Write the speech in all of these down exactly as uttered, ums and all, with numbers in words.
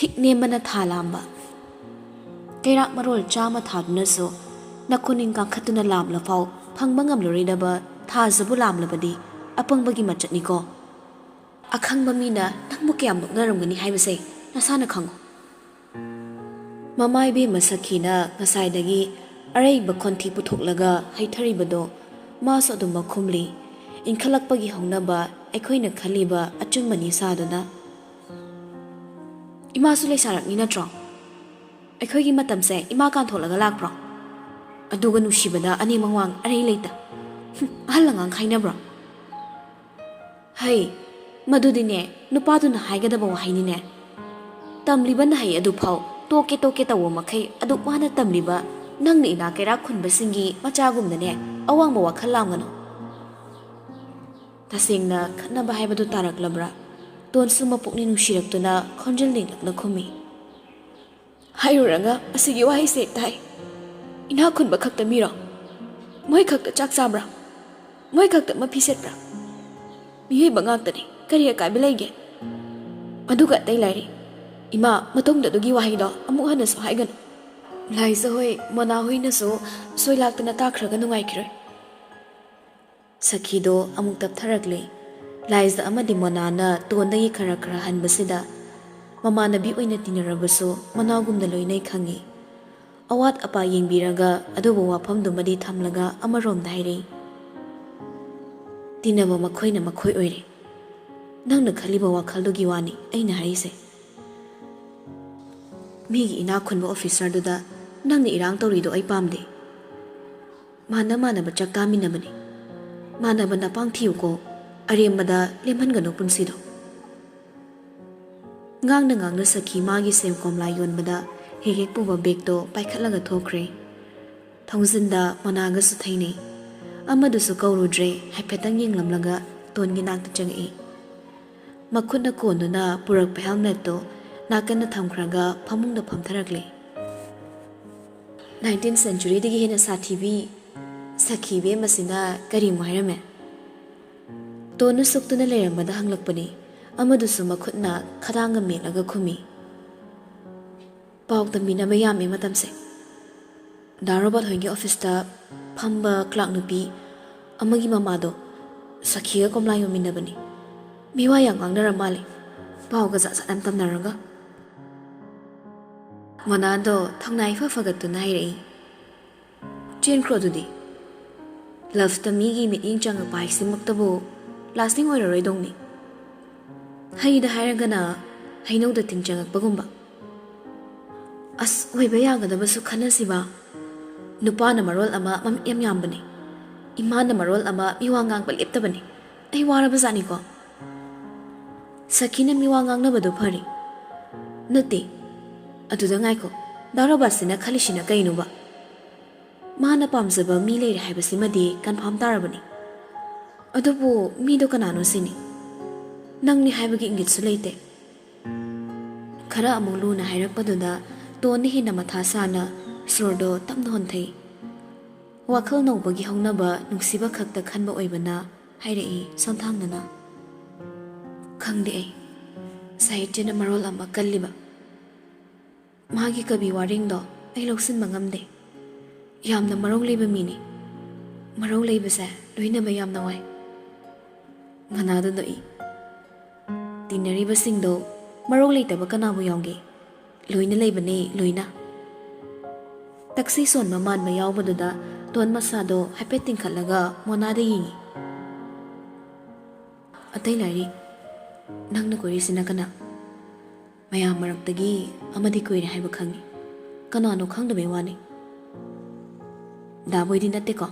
ꯍꯤꯛ ꯅꯦꯝꯕꯅ ꯊꯥ ꯂꯥꯝꯕ꯫ ꯀꯩꯔꯥꯛ ꯃꯔꯣꯜ ꯆꯥꯝꯃ ꯊꯥꯗꯨꯅꯁꯨ ꯅꯈꯨꯅꯤꯡ ꯀꯥꯡꯈꯠꯇꯨꯅ ꯂꯥꯝꯂꯐꯥꯎ ꯐꯪꯕ ꯉꯝꯂꯔꯣꯏꯗꯕ ꯊꯥꯖꯕꯨ ꯂꯥꯝꯂꯕꯗꯤ ꯑꯄꯪꯕꯒꯤ ꯃꯆꯠꯅꯤꯀꯣ꯫ ꯑꯈꯪꯕ ꯃꯤꯅ ꯅꯪꯕꯨ ꯀꯌꯥꯝ ꯅꯣꯛꯅꯔꯝꯒꯅꯤ ꯍꯥꯏꯕꯁꯦ ꯅꯁꯥꯅ ꯈꯪꯉꯨ꯫ ꯃꯃꯥ ꯏꯕꯦꯝꯃ ꯁꯈꯤꯅ ꯉꯁꯥꯏꯗꯒꯤ ꯑꯔꯩꯕ ꯈꯣꯟꯊꯤ ꯄꯨꯊꯣꯛꯂꯒ ꯍꯩꯊꯔꯤꯕꯗꯣ ꯃꯥꯁꯨ ꯑꯗꯨꯝꯃꯛ ꯈꯨꯝꯂꯤ꯫ ꯏꯟꯈꯠꯂꯛꯄꯒꯤ ꯍꯧꯅꯕ ꯑꯩꯈꯣꯏꯅ ꯈꯜꯂꯤꯕ ꯑꯆꯨꯝꯕꯅꯤ ꯁꯥꯗꯨꯅ꯫ ꯏꯃꯥꯁꯨ ꯂꯩꯁꯥꯔꯛꯅꯤ ꯅꯠꯇ꯭ꯔꯣ? ꯑꯩꯈꯣꯏꯒꯤ ꯃꯇꯝꯁꯦ ꯏꯃꯥ ꯀꯥꯟꯊꯣꯛꯂꯒ ꯂꯥꯛꯄ꯭ꯔꯣ? ꯑꯗꯨꯒ ꯅꯨꯡꯁꯤꯕꯗ ꯑꯅꯦꯝ ꯑꯋꯥꯡ ꯑꯔꯩ ꯂꯩꯇ꯫ ꯍꯨꯝ, ꯑꯍꯜ ꯑꯉꯥꯡ ꯈꯥꯏꯅꯕ꯭ꯔꯣ? ꯍꯩ, ꯃꯗꯨꯗꯤꯅꯦ, ꯅꯨꯄꯥꯗꯨꯅ ꯍꯥꯏꯒꯗꯕ ꯋꯥꯍꯩꯅꯤꯅꯦ꯫ ꯇꯝꯂꯤꯕ ꯅꯍꯩ ꯑꯗꯨꯐꯥꯎ ꯇꯣꯛꯀꯦ ꯇꯣꯛꯀꯦ ꯇꯧꯕ ꯃꯈꯩ ꯑꯗꯨꯛ ꯋꯥꯅ ꯇꯝꯂꯤꯕ ꯅꯪꯅ ꯏꯅꯥ ꯀꯩꯔꯥꯛ ꯈꯨꯟꯕꯁꯤꯡꯒꯤ ꯃꯆꯥꯒꯨꯝꯅꯅꯦ ꯑꯋꯥꯡꯕ ꯋꯥꯈꯜ ꯂꯥꯡꯒꯅꯨ꯫ ꯇꯁꯦꯡꯅ ꯈꯠꯅꯕ ꯍꯥꯏꯕꯗꯨ ꯇꯥꯔꯛꯂꯕ꯭ꯔꯥ? ꯇꯣꯟꯁꯨ ꯃꯄꯨꯛꯅꯤꯡ ꯅꯨꯡꯁꯤꯔꯛꯇꯨꯅ ꯈꯣꯟꯖꯦꯜ ꯅꯦꯝꯂꯞꯅ ꯈꯨꯝꯃꯤ꯫ ꯍꯥꯏꯔꯨꯔꯒ ꯑꯁꯤꯒꯤ ꯋꯥꯍꯩꯁꯦ ꯇꯥꯏ꯫ ꯏꯅꯥꯛ ꯈꯨꯟꯕ ꯈꯛꯇ ꯃꯤꯔꯣ? ꯃꯣꯏ ꯈꯛꯇ ꯆꯥꯛ ꯆꯥꯕ꯭ꯔꯥ? ꯃꯣꯏ ꯈꯛꯇ ꯃꯐꯤ ꯁꯦꯠꯄ꯭ꯔꯥ? ꯃꯤꯑꯣꯏꯕ ꯉꯥꯛꯇꯅꯤ, ꯀꯔꯤ ꯑꯀꯥꯏꯕ ꯂꯩꯒꯦ? ꯑꯗꯨꯒ ꯑꯇꯩ ꯂꯥꯏꯔꯤ꯫ ꯏꯃꯥ, ꯃꯇꯨꯡꯗ ꯑꯗꯨꯒꯤ ꯋꯥꯍꯩꯗꯣ ꯑꯃꯨꯛ ꯍꯟꯅꯁꯨ ꯍꯥꯏꯒꯅꯨ꯫ ꯂꯥꯏꯖ ꯍꯣꯏ, ꯃꯣꯅꯥ ꯍꯣꯏꯅꯁꯨ ꯁꯣꯏ ꯂꯥꯛꯇꯅ ꯇꯥꯈ꯭ꯔꯒ ꯅꯨꯡꯉꯥꯏꯈꯤꯔꯣꯏ꯫ ꯁꯈꯤꯗꯣ ꯑꯃꯨꯛ ꯇꯞꯊꯔꯛꯂꯦ꯫ ꯂꯥꯏꯖ ꯑꯃꯗꯤ ꯃꯣꯅꯥꯅ ꯇꯣꯟꯗꯒꯤ ꯈꯔ ꯈꯔ ꯍꯟꯕꯁꯤꯗ ꯃꯃꯥꯟꯅꯕꯤ ꯑꯣꯏꯅ ꯇꯤꯟꯅꯔꯕꯁꯨ ꯃꯅꯥꯎꯒꯨꯝꯅ ꯂꯣꯏꯅꯩ ꯈꯪꯉꯤ꯫ ꯑꯋꯥꯠ ꯑꯄꯥ ꯌꯦꯡꯕꯤꯔꯒ ꯑꯗꯨꯕꯨ ꯋꯥꯐꯝꯗꯨꯃꯗꯤ ꯊꯝꯂꯒ ꯑꯃꯔꯣꯝꯗ ꯍꯥꯏꯔꯛꯏ꯫ ꯇꯤꯟꯅꯕ ꯃꯈꯣꯏꯅ ꯃꯈꯣꯏ ꯑꯣꯏꯔꯦ꯫ ꯅꯪꯅ ꯈꯜꯂꯤꯕ ꯋꯥꯈꯜꯗꯨꯒꯤ ꯋꯥꯅꯤ ꯑꯩꯅ ꯍꯥꯏꯔꯤꯁꯦ꯫ ꯃꯤꯒꯤ ꯏꯅꯥꯛ ꯈꯨꯟꯕ ꯑꯣꯐꯤꯁꯔꯗꯨꯗ ꯅꯪꯅ ꯏꯔꯥꯡ ꯇꯧꯔꯤꯗꯣ ꯑꯩ ꯄꯥꯝꯗꯦ꯫ ꯃꯥꯟꯅ ꯃꯥꯟꯅꯕ ꯆꯥꯛ ꯇꯥꯃꯤꯟꯅꯕꯅꯤ꯫ ꯃꯥꯟꯅꯕ ꯅꯄꯥꯡ ꯊꯤꯌꯨꯀꯣ, ꯑꯔꯦꯝꯕꯗ ꯂꯦꯝꯍꯟꯒꯅꯨ ꯄꯨꯟꯁꯤꯗꯣ꯫ ꯉꯥꯡꯅ ꯉꯥꯡꯅ ꯁꯈꯤ ꯃꯥꯒꯤ ꯁꯦꯝ ꯀꯣꯝꯂꯥ ꯌꯣꯟꯕꯗ ꯍꯦꯛ ꯍꯦꯛ ꯄꯨꯕ ꯕꯦꯒꯇꯣ ꯄꯥꯏꯈꯠꯂꯒ ꯊꯣꯛꯈ꯭ꯔꯦ꯫ ꯊꯣꯡꯖꯤꯟꯗ ꯃꯣꯅꯥꯒꯁꯨ ꯊꯩꯅꯩ꯫ ꯑꯃꯗꯨꯁꯨ ꯀꯧꯔꯨꯗ꯭ꯔꯦ, ꯍꯥꯏꯐꯦꯠꯇꯪ ꯌꯦꯡꯂꯝꯂꯒ ꯇꯣꯟꯒꯤ ꯅꯥꯛꯇ ꯆꯪꯉꯛꯏ꯫ ꯃꯈꯨꯠꯅ ꯀꯣꯟꯗꯨꯅ ꯄꯨꯔꯛꯄ ꯍꯦꯜꯃꯦꯠꯇꯣ ꯅꯥꯀꯟꯗ ꯊꯝꯈ꯭ꯔꯒ ꯐꯃꯨꯡꯗ ꯐꯝꯊꯔꯛꯂꯦ꯫ ꯅꯥꯏꯟꯇꯤꯟ ꯁꯦꯟꯆꯨꯔꯤꯗꯒꯤ ꯍꯦꯟꯅ ꯁꯥꯊꯤꯕꯤ ꯁꯈꯤ ꯏꯕꯦꯝꯃꯁꯤꯅ ꯀꯔꯤꯃꯨꯛ ꯍꯥꯏꯔꯝꯃꯦ? ꯇꯣꯟꯅ ꯁꯨꯛꯇꯨꯅ ꯂꯩꯔꯝꯕꯗ ꯍꯪꯂꯛꯄꯅꯤ꯫ ꯑꯃꯗꯨꯁꯨ ꯃꯈꯨꯠꯅ ꯈꯗꯥꯡꯒ ꯃꯦꯠꯂꯒ ꯈꯨꯝꯃꯤ꯫ ꯄꯥꯎ ꯇꯝꯕꯤꯅꯕ ꯌꯥꯝꯃꯦ ꯃꯇꯝꯁꯦ꯫ ꯗꯥ ꯔꯣꯕꯥꯔꯠ ꯍꯣꯏꯒꯤ ꯑꯣꯐꯤꯁꯇ ꯐꯝꯕ ꯀ꯭ꯂꯥꯔꯛ ꯅꯨꯄꯤ ꯑꯃꯒꯤ ꯃꯃꯥꯗꯣ ꯁꯈꯤꯒ ꯀꯣꯝꯂꯥ ꯌꯣꯟꯃꯤꯟꯅꯕꯅꯤ꯫ ꯃꯤꯋꯥ ꯌꯥꯝ ꯉꯥꯡꯅꯔ ꯃꯥꯜꯂꯦ, ꯄꯥꯎꯒ ꯖꯥꯠ ꯖꯥꯠ ꯌꯥꯝ ꯇꯝꯅꯔꯒ꯫ ꯃꯣꯅꯥꯗꯣ ꯊꯧꯅꯥ ꯏꯐ ꯐꯒꯠꯇꯨꯅ ꯍꯥꯏꯔꯛꯏ, "ꯆꯦꯟꯈ꯭ꯔꯣ ꯑꯗꯨꯗꯤ꯫ ꯂꯞꯇ ꯃꯤꯒꯤ ꯃꯤꯠꯌꯦꯡ ꯆꯪꯉꯛꯄ ꯍꯥꯏꯁꯤꯃꯛꯇꯕꯨ ꯂꯥꯁꯇꯤꯡ ꯑꯣꯏꯔꯔꯣꯏꯗꯧꯅꯤ꯫ ꯍꯩꯗ ꯍꯥꯏꯔꯒꯅ ꯍꯩꯅꯧꯗ ꯇꯤꯟ ꯆꯪꯉꯛꯄꯒꯨꯝꯕ꯫ ꯑꯁ, ꯑꯣꯏꯕ ꯌꯥꯒꯗꯕꯁꯨ ꯈꯟꯅꯁꯤꯕ꯫ ꯅꯨꯄꯥꯅ ꯃꯔꯣꯜ ꯑꯃ ꯃꯃꯤꯠ ꯌꯥꯝ ꯌꯥꯝꯕꯅꯦ, ꯏꯃꯥꯅ ꯃꯔꯣꯜ ꯑꯃ ꯃꯤꯋꯥ ꯉꯥꯡꯕ ꯂꯦꯞꯇꯕꯅꯦ꯫ ꯑꯩ ꯋꯥꯔꯕꯖꯥꯠꯅꯤꯀꯣ꯫ ꯁꯈꯤꯅ ꯃꯤꯋꯥ ꯉꯥꯡꯅꯕꯗꯣ ꯐꯔꯦ꯫ ꯅꯠꯇꯦ, ꯑꯗꯨꯗ ꯉꯥꯏꯈꯣ, ꯗꯥ ꯔꯣꯕꯥꯔꯠꯁꯤꯅ ꯈꯜꯂꯤꯁꯤꯅ ꯀꯩꯅꯣꯕ? ꯃꯥꯅ ꯄꯥꯝꯖꯕ ꯃꯤ ꯂꯩꯔꯦ ꯍꯥꯏꯕꯁꯤꯃꯗꯤ ꯀꯟꯐꯥꯔꯝ ꯇꯥꯔꯕꯅꯤ꯫ ꯑꯗꯨꯕꯨ ꯃꯤꯗꯣ ꯀꯅꯥꯅꯣ ꯁꯤꯅꯤ? ꯅꯪꯅꯤ ꯍꯥꯏꯕꯒꯤ ꯏꯪꯒꯤꯠꯁꯨ ꯂꯩꯇꯦ꯫" ꯈꯔ ꯑꯃꯨꯛ ꯂꯨꯅ ꯍꯥꯏꯔꯛꯄꯗꯨꯗ ꯇꯣꯟꯅ ꯍꯦꯟꯅ ꯃꯊꯥ ꯁꯥꯅ ꯁꯣꯔꯗꯣ ꯇꯞꯅ ꯍꯣꯟꯊꯩ꯫ ꯋꯥꯈꯜ ꯅꯧꯕꯒꯤ ꯍꯧꯅꯕ ꯅꯨꯡꯁꯤꯕ ꯈꯛꯇ ꯈꯟꯕ ꯑꯣꯏꯕꯅ ꯍꯥꯏꯔꯛꯏ ꯁꯣꯟꯊꯥꯡꯅꯅ꯫ "ꯈꯪꯗꯦ ꯑꯩ꯫ ꯁꯥꯍꯤꯇ꯭ꯌꯅ ꯃꯔꯣꯜ ꯑꯃ ꯀꯜꯂꯤꯕ꯫ ꯃꯥꯒꯤ ꯀꯕꯤ ꯋꯥꯔꯦꯡꯗꯣ ꯑꯩ ꯂꯧꯁꯤꯟꯕ ꯉꯝꯗꯦ꯫ ꯌꯥꯝꯅ ꯃꯔꯧ ꯂꯩꯕ ꯃꯤꯅꯤ꯫ ꯃꯔꯧ ꯂꯩꯕꯁꯦ ꯂꯣꯏꯅꯕ ꯌꯥꯝꯅ ꯋꯥꯏ꯫" ꯃꯣꯅꯥꯗꯣ ꯅꯣꯛꯏ꯫ "ꯇꯤꯟꯅꯔꯤꯕꯁꯤꯡꯗꯣ ꯃꯔꯧ ꯂꯩꯇꯕ ꯀꯅꯥꯕꯨ ꯌꯥꯎꯒꯦ? ꯂꯣꯏꯅ ꯂꯩꯕꯅꯦ, ꯂꯣꯏꯅ꯫" ꯇꯛꯁꯤ ꯁꯣꯟꯕ ꯃꯥꯟꯕ ꯌꯥꯎꯕꯗꯨꯗ ꯇꯣꯟ ꯃꯁꯥꯗꯣ ꯍꯥꯏꯐꯦꯠ ꯇꯤꯡꯈꯠꯂꯒ ꯃꯣꯅꯥꯗ ꯌꯦꯡꯉꯤ꯫ "ꯑꯇꯩ ꯂꯥꯏꯔꯤ, ꯅꯪꯅ ꯀꯣꯏꯔꯤꯁꯤꯅ ꯀꯅꯥ? ꯃꯌꯥꯝ ꯃꯔꯛꯇꯒꯤ ꯑꯃꯗꯤ ꯀꯣꯏꯔꯦ ꯍꯥꯏꯕ ꯈꯪꯉꯤ꯫ ꯀꯅꯥꯅꯣ ꯈꯪꯗꯕꯩ ꯋꯥꯅꯤ꯫ ꯗꯥꯕꯣꯏꯗꯤ ꯅꯠꯇꯦꯀꯣ?"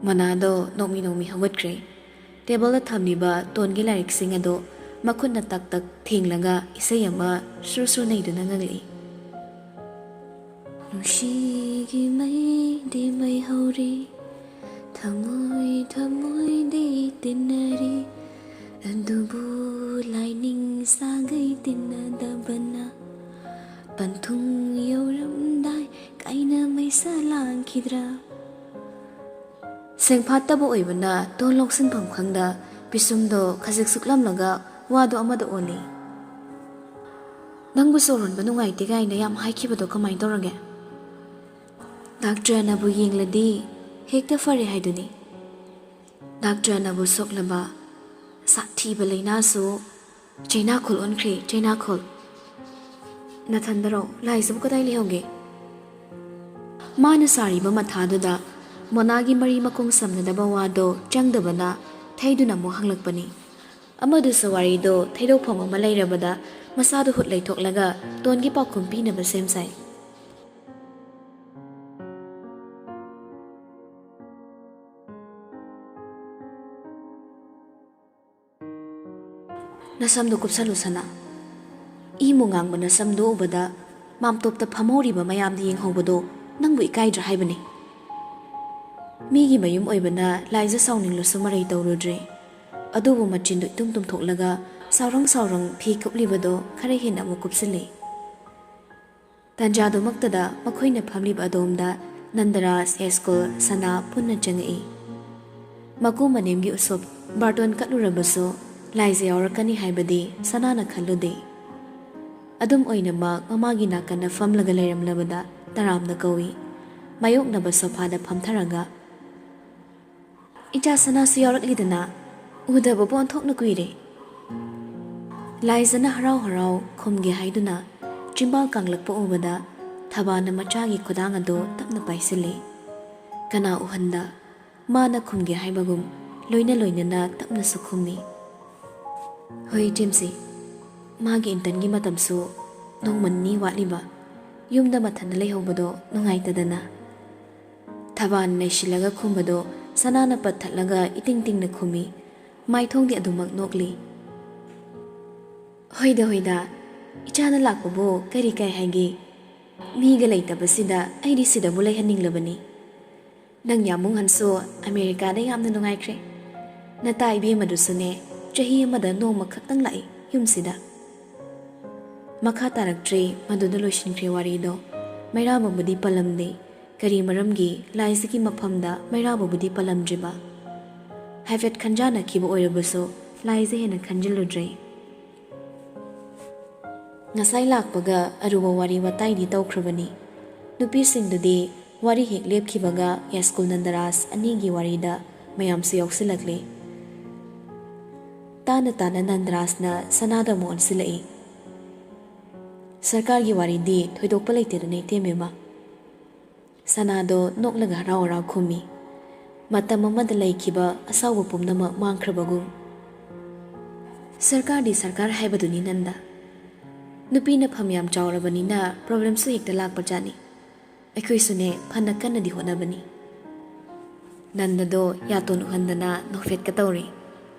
ꯃꯣꯅꯥꯗꯣ ꯅꯣꯛꯃꯤ ꯅꯣꯛꯃꯤ ꯍꯧꯒꯠꯈ꯭ꯔꯦ꯫ ꯇꯦꯕꯜꯗ ꯊꯝꯂꯤꯕ ꯇꯣꯟꯒꯤ ꯂꯥꯏꯔꯤꯛꯁꯤꯡ ꯑꯗꯨ ꯃꯈꯨꯠꯅ ꯇꯛ ꯇꯛ ꯊꯦꯡꯂꯒ ꯏꯁꯩ ꯑꯃ ꯁꯨꯔ ꯁꯨꯔ ꯅꯩꯗꯨꯅ ꯉꯪꯂꯛꯏ꯫ "ꯅꯨꯡꯁꯤꯒꯤ ꯃꯩꯗꯤ ꯃꯩ ꯍꯧꯔꯤ, ꯊꯃꯣꯏ ꯊꯃꯣꯏꯗꯤ ꯇꯤꯟꯅꯔꯤ, ꯑꯗꯨꯕꯨ ꯂꯥꯏꯅꯤꯡ ꯁꯥꯒꯩ ꯇꯤꯟꯅꯗꯕꯅ ꯄꯟꯊꯨꯡ ꯌꯧꯔꯝꯗꯥꯏ ꯀꯥꯏꯅ ꯃꯩꯁꯥ ꯂꯥꯡꯈꯤꯗ꯭ꯔꯥ?" ꯁꯦꯡꯐꯥꯠꯇꯕ ꯑꯣꯏꯕꯅ ꯇꯣꯟ ꯂꯧꯁꯤꯟꯐꯝ ꯈꯪꯗ ꯄꯤꯁꯨꯝꯗꯣ ꯈꯖꯤꯛ ꯁꯨꯛꯂꯝꯂꯒ ꯋꯥꯗꯣ ꯑꯃꯗ ꯑꯣꯜꯂꯤ꯫ "ꯅꯪꯕꯨ ꯁꯣꯔ ꯍꯣꯟꯕ ꯅꯨꯡꯉꯥꯏꯇꯦ ꯀꯥꯏꯅ ꯌꯥꯝ ꯍꯥꯏꯈꯤꯕꯗꯣ ꯀꯃꯥꯏꯅ ꯇꯧꯔꯒꯦ?" "ꯗꯥꯛꯇꯔꯅꯕꯨ ꯌꯦꯡꯂꯗꯤ ꯍꯦꯛꯇ ꯐꯔꯦ ꯍꯥꯏꯗꯨꯅꯤ꯫ ꯗꯥꯛꯇꯔꯅꯕꯨ ꯁꯣꯛꯂꯕ ꯁꯥꯊꯤꯕ ꯂꯥꯏꯅꯥꯁꯨ ꯆꯩꯅꯥꯈꯣꯜ ꯑꯣꯟꯈ꯭ꯔꯦ, ꯆꯩꯅꯥꯈꯣꯜ꯫" "ꯅꯊꯟꯗꯔꯣ? ꯂꯥꯏꯖꯕꯨ ꯀꯗꯥꯏ ꯂꯩꯍꯧꯒꯦ?" ꯃꯥꯅ ꯁꯥꯔꯤꯕ ꯃꯊꯥꯗꯨꯗ ꯃꯣꯅꯥꯒꯤ ꯃꯔꯤ ꯃꯈꯣꯡ ꯁꯝꯅꯗꯕ ꯋꯥꯗꯣ ꯆꯪꯗꯕꯅ ꯊꯩꯗꯨꯅ ꯑꯃꯨꯛ ꯍꯪꯂꯛꯄꯅꯤ꯫ ꯑꯃꯗꯨꯁꯨ ꯋꯥꯔꯤꯗꯣ ꯊꯩꯗꯣꯛꯐꯝ ꯑꯃ ꯂꯩꯔꯕꯗ ꯃꯁꯥꯗꯨ ꯍꯨꯠ ꯂꯩꯊꯣꯛꯂꯒ ꯇꯣꯟꯒꯤ ꯄꯥꯎꯈꯨꯝ ꯄꯤꯅꯕ ꯁꯦꯝ ꯁꯥꯏ꯫ "ꯅꯁꯝꯗꯣ ꯀꯨꯞꯁꯜꯂꯨ ꯁꯅꯥ꯫ ꯏꯃꯨ ꯉꯥꯡꯕ ꯅꯁꯝꯗꯣ ꯎꯕꯗ ꯃꯥꯝꯇꯣꯞꯇ ꯐꯝꯍꯧꯔꯤꯕ ꯃꯌꯥꯝꯗ ꯌꯦꯡꯍꯧꯕꯗꯣ ꯅꯪꯕꯨ ꯏꯀꯥꯏꯗ꯭ꯔꯥ ꯍꯥꯏꯕꯅꯤ?" ꯃꯤꯒꯤ ꯃꯌꯨꯝ ꯑꯣꯏꯕꯅ ꯂꯥꯏꯖ ꯁꯥꯎꯅꯤꯡꯂꯁꯨ ꯃꯔꯩ ꯇꯧꯔꯨꯗ꯭ꯔꯦ꯫ ꯑꯗꯨꯕꯨ ꯃꯆꯤꯟꯗꯨ ꯏꯇꯨꯝ ꯇꯨꯝꯊꯣꯛꯂꯒ ꯁꯥꯎꯔꯪ ꯁꯥꯎꯔꯪ ꯐꯤ ꯀꯨꯞꯂꯤꯕꯗꯣ ꯈꯔ ꯍꯦꯟꯅ ꯑꯃꯨꯛ ꯀꯨꯞꯁꯤꯜꯂꯤ꯫ ꯇꯥꯟꯖꯥꯗꯨꯃꯛꯇꯗ ꯃꯈꯣꯏꯅ ꯐꯝꯂꯤꯕ ꯑꯗꯣꯝꯗ ꯅꯟꯗꯔꯥꯖ, ꯌꯥꯏꯁ꯭ꯀꯨꯜ, ꯁꯅꯥ ꯄꯨꯟꯅ ꯆꯪꯉꯛꯏ꯫ ꯃꯀꯨ ꯃꯅꯦꯝꯒꯤ ꯎꯁꯣꯞ ꯕꯥꯔꯇꯣꯟ ꯀꯠꯂꯨꯔꯕꯁꯨ ꯂꯥꯏꯖ ꯌꯥꯎꯔꯛꯀꯅꯤ ꯍꯥꯏꯕꯗꯤ ꯁꯅꯥꯅ ꯈꯜꯂꯨꯗꯦ꯫ ꯑꯗꯨꯝ ꯑꯣꯏꯅꯃꯛ ꯃꯃꯥꯒꯤ ꯅꯥꯀꯟꯗ ꯐꯝꯂꯒ ꯂꯩꯔꯝꯂꯕꯗ ꯇꯔꯥꯝꯅ ꯀꯧꯏ꯫ ꯃꯥꯌꯣꯛꯅꯕ ꯁꯣꯐꯥꯗ ꯐꯝꯊꯔꯒ, "ꯏꯆꯥ ꯁꯅꯥꯁꯨ ꯌꯥꯎꯔꯛꯂꯤꯗꯅ, ꯎꯗꯕꯕꯨ ꯑꯣꯟꯊꯣꯛꯅ ꯀꯨꯏꯔꯦ꯫" ꯂꯥꯏꯖꯅ ꯍꯔꯥꯎ ꯍꯔꯥꯎ ꯈꯨꯝꯒꯦ ꯍꯥꯏꯗꯨꯅ ꯆꯤꯝꯕꯥꯜ ꯀꯥꯡꯂꯛꯄ ꯎꯕꯗ ꯊꯕꯥꯅ ꯃꯆꯥꯒꯤ ꯈꯨꯗꯥꯡ ꯑꯗꯨ ꯇꯞꯅ ꯄꯥꯏꯁꯤꯜꯂꯤ꯫ ꯀꯅꯥ ꯎꯍꯟꯗ ꯃꯥꯅ ꯈꯨꯝꯒꯦ ꯍꯥꯏꯕꯒꯨꯝ ꯂꯣꯏꯅ ꯂꯣꯏꯅꯅ ꯇꯞꯅꯁꯨ ꯈꯨꯝꯃꯤ꯫ "ꯍꯣꯏ ꯏꯆꯦꯝꯁꯤ, ꯃꯥꯒꯤ internꯒꯤ ꯃꯇꯝꯁꯨ ꯅꯣꯡꯃ ꯅꯤꯅꯤ ꯋꯥꯠꯂꯤꯕ, ꯌꯨꯝꯗ ꯃꯊꯟꯗ ꯂꯩꯍꯧꯕꯗꯣ ꯅꯨꯡꯉꯥꯏꯇꯗꯅ꯫" ꯊꯕꯥꯅ ꯅꯩꯁꯤꯜꯂꯒ ꯈꯨꯝꯕꯗꯣ ꯁꯅꯥꯅ ꯄꯠ ꯊꯠꯂꯒ ꯏꯇꯤꯡ ꯇꯤꯡꯅ ꯈꯨꯝꯃꯤ꯫ ꯃꯥꯏꯊꯣꯡꯗꯤ ꯑꯗꯨꯃꯛ ꯅꯣꯛꯂꯤ꯫ "ꯍꯣꯏꯗ, ꯍꯣꯏꯗ, ꯏꯆꯥꯅ ꯂꯥꯛꯄꯕꯨ ꯀꯔꯤ ꯀꯥꯏ ꯍꯥꯏꯒꯦ? ꯃꯤꯒ ꯂꯩꯇꯕꯁꯤꯗ ꯑꯩꯗꯤ ꯁꯤꯗꯕꯨ ꯂꯩꯍꯟꯅꯤꯡꯂꯕꯅꯤ꯫ ꯅꯪ ꯌꯥꯝꯕꯨꯡꯍꯟꯁꯨ ꯑꯃꯦꯔꯤꯀꯥꯗ ꯌꯥꯝꯅ ꯅꯨꯡꯉꯥꯏꯈ꯭ꯔꯦ꯫ ꯅꯇꯥ ꯏꯕꯦꯝꯃꯗꯨꯁꯨꯅꯦ, ꯆꯍꯤ ꯑꯃꯗ ꯅꯣꯡꯃ ꯈꯛꯇꯪ ꯂꯥꯛꯏ ꯌꯨꯝꯁꯤꯗ꯫" ꯃꯈꯥ ꯇꯥꯔꯛꯇ꯭ꯔꯦ, ꯃꯗꯨꯗ ꯂꯣꯏꯁꯤꯟꯈ꯭ꯔꯦ ꯋꯥꯔꯤꯗꯣ꯫ ꯃꯩꯔꯥꯕꯕꯨꯗꯤ ꯄꯜꯂꯝꯗꯦ꯫ ꯀꯔꯤ ꯃꯔꯝꯒꯤ ꯂꯥꯏꯖꯒꯤ ꯃꯐꯝꯗ ꯃꯩꯔꯥꯕꯕꯨꯗꯤ ꯄꯜꯂꯝꯗ꯭ꯔꯤꯕ? ꯍꯥꯏꯐꯦꯠ ꯈꯟꯖꯥꯟꯅꯈꯤꯕ ꯑꯣꯏꯔꯕꯁꯨ ꯂꯥꯏꯖ ꯍꯦꯟꯅ ꯈꯟꯖꯤꯜꯂꯨꯗ꯭ꯔꯦ꯫ ꯉꯁꯥꯏ ꯂꯥꯛꯄꯒ ꯑꯔꯨꯕ ꯋꯥꯔꯤ ꯋꯥꯇꯥꯏꯗꯤ ꯇꯧꯈ꯭ꯔꯕꯅꯤ꯫ ꯅꯨꯄꯤꯁꯤꯡꯗꯨꯗꯤ ꯋꯥꯔꯤ ꯍꯦꯛ ꯂꯦꯞꯈꯤꯕꯒ ꯌꯥꯏꯁ꯭ꯀꯨꯜ ꯅꯟꯗꯔꯥꯖ ꯑꯅꯤꯒꯤ ꯋꯥꯔꯤꯗ ꯃꯌꯥꯝꯁꯨ ꯌꯥꯎꯁꯤꯜꯂꯛꯂꯦ꯫ ꯇꯥꯅ ꯇꯥꯅ ꯅꯟꯗꯔꯥꯖꯅ ꯁꯅꯥꯗ ꯑꯃꯨꯛ ꯑꯣꯟꯁꯤꯜꯂꯛꯏ꯫ "ꯁꯔꯀꯥꯔꯒꯤ ꯋꯥꯔꯤꯗꯤ ꯊꯣꯏꯗꯣꯛꯄ ꯂꯩꯇꯦꯗꯅ, ꯏꯇꯩꯃ?" ꯁꯅꯥꯗꯣ ꯅꯣꯛꯂꯒ ꯍꯔꯥꯎ ꯍꯔꯥꯎ ꯈꯨꯝꯃꯤ꯫ ꯃꯇꯝ ꯑꯃꯗ ꯂꯩꯈꯤꯕ ꯑꯁꯥꯎꯕ ꯄꯨꯝꯅꯃꯛ ꯃꯥꯡꯈ꯭ꯔꯕꯒꯨꯝ꯫ "ꯁꯔꯀꯥꯔꯗꯤ ꯁꯔꯀꯥꯔ ꯍꯥꯏꯕꯗꯨꯅꯤ ꯅꯟꯗ꯫ ꯅꯨꯄꯤꯅ ꯐꯝ ꯌꯥꯝ ꯆꯥꯎꯔꯕꯅꯤꯅ ꯄ꯭ꯔꯣꯕ꯭ꯂꯦꯝꯁꯨ ꯍꯦꯛꯇ ꯂꯥꯛꯄꯖꯥꯠꯅꯤ꯫ ꯑꯩꯈꯣꯏꯁꯨꯅꯦ ꯐꯅ ꯀꯟꯅꯗꯤ ꯍꯣꯠꯅꯕꯅꯤ꯫" ꯅꯟꯗꯗꯣ ꯌꯥꯇꯣꯟ ꯎꯍꯟꯗꯅ ꯅꯣꯛꯐꯦꯠꯀ ꯇꯧꯔꯤ꯫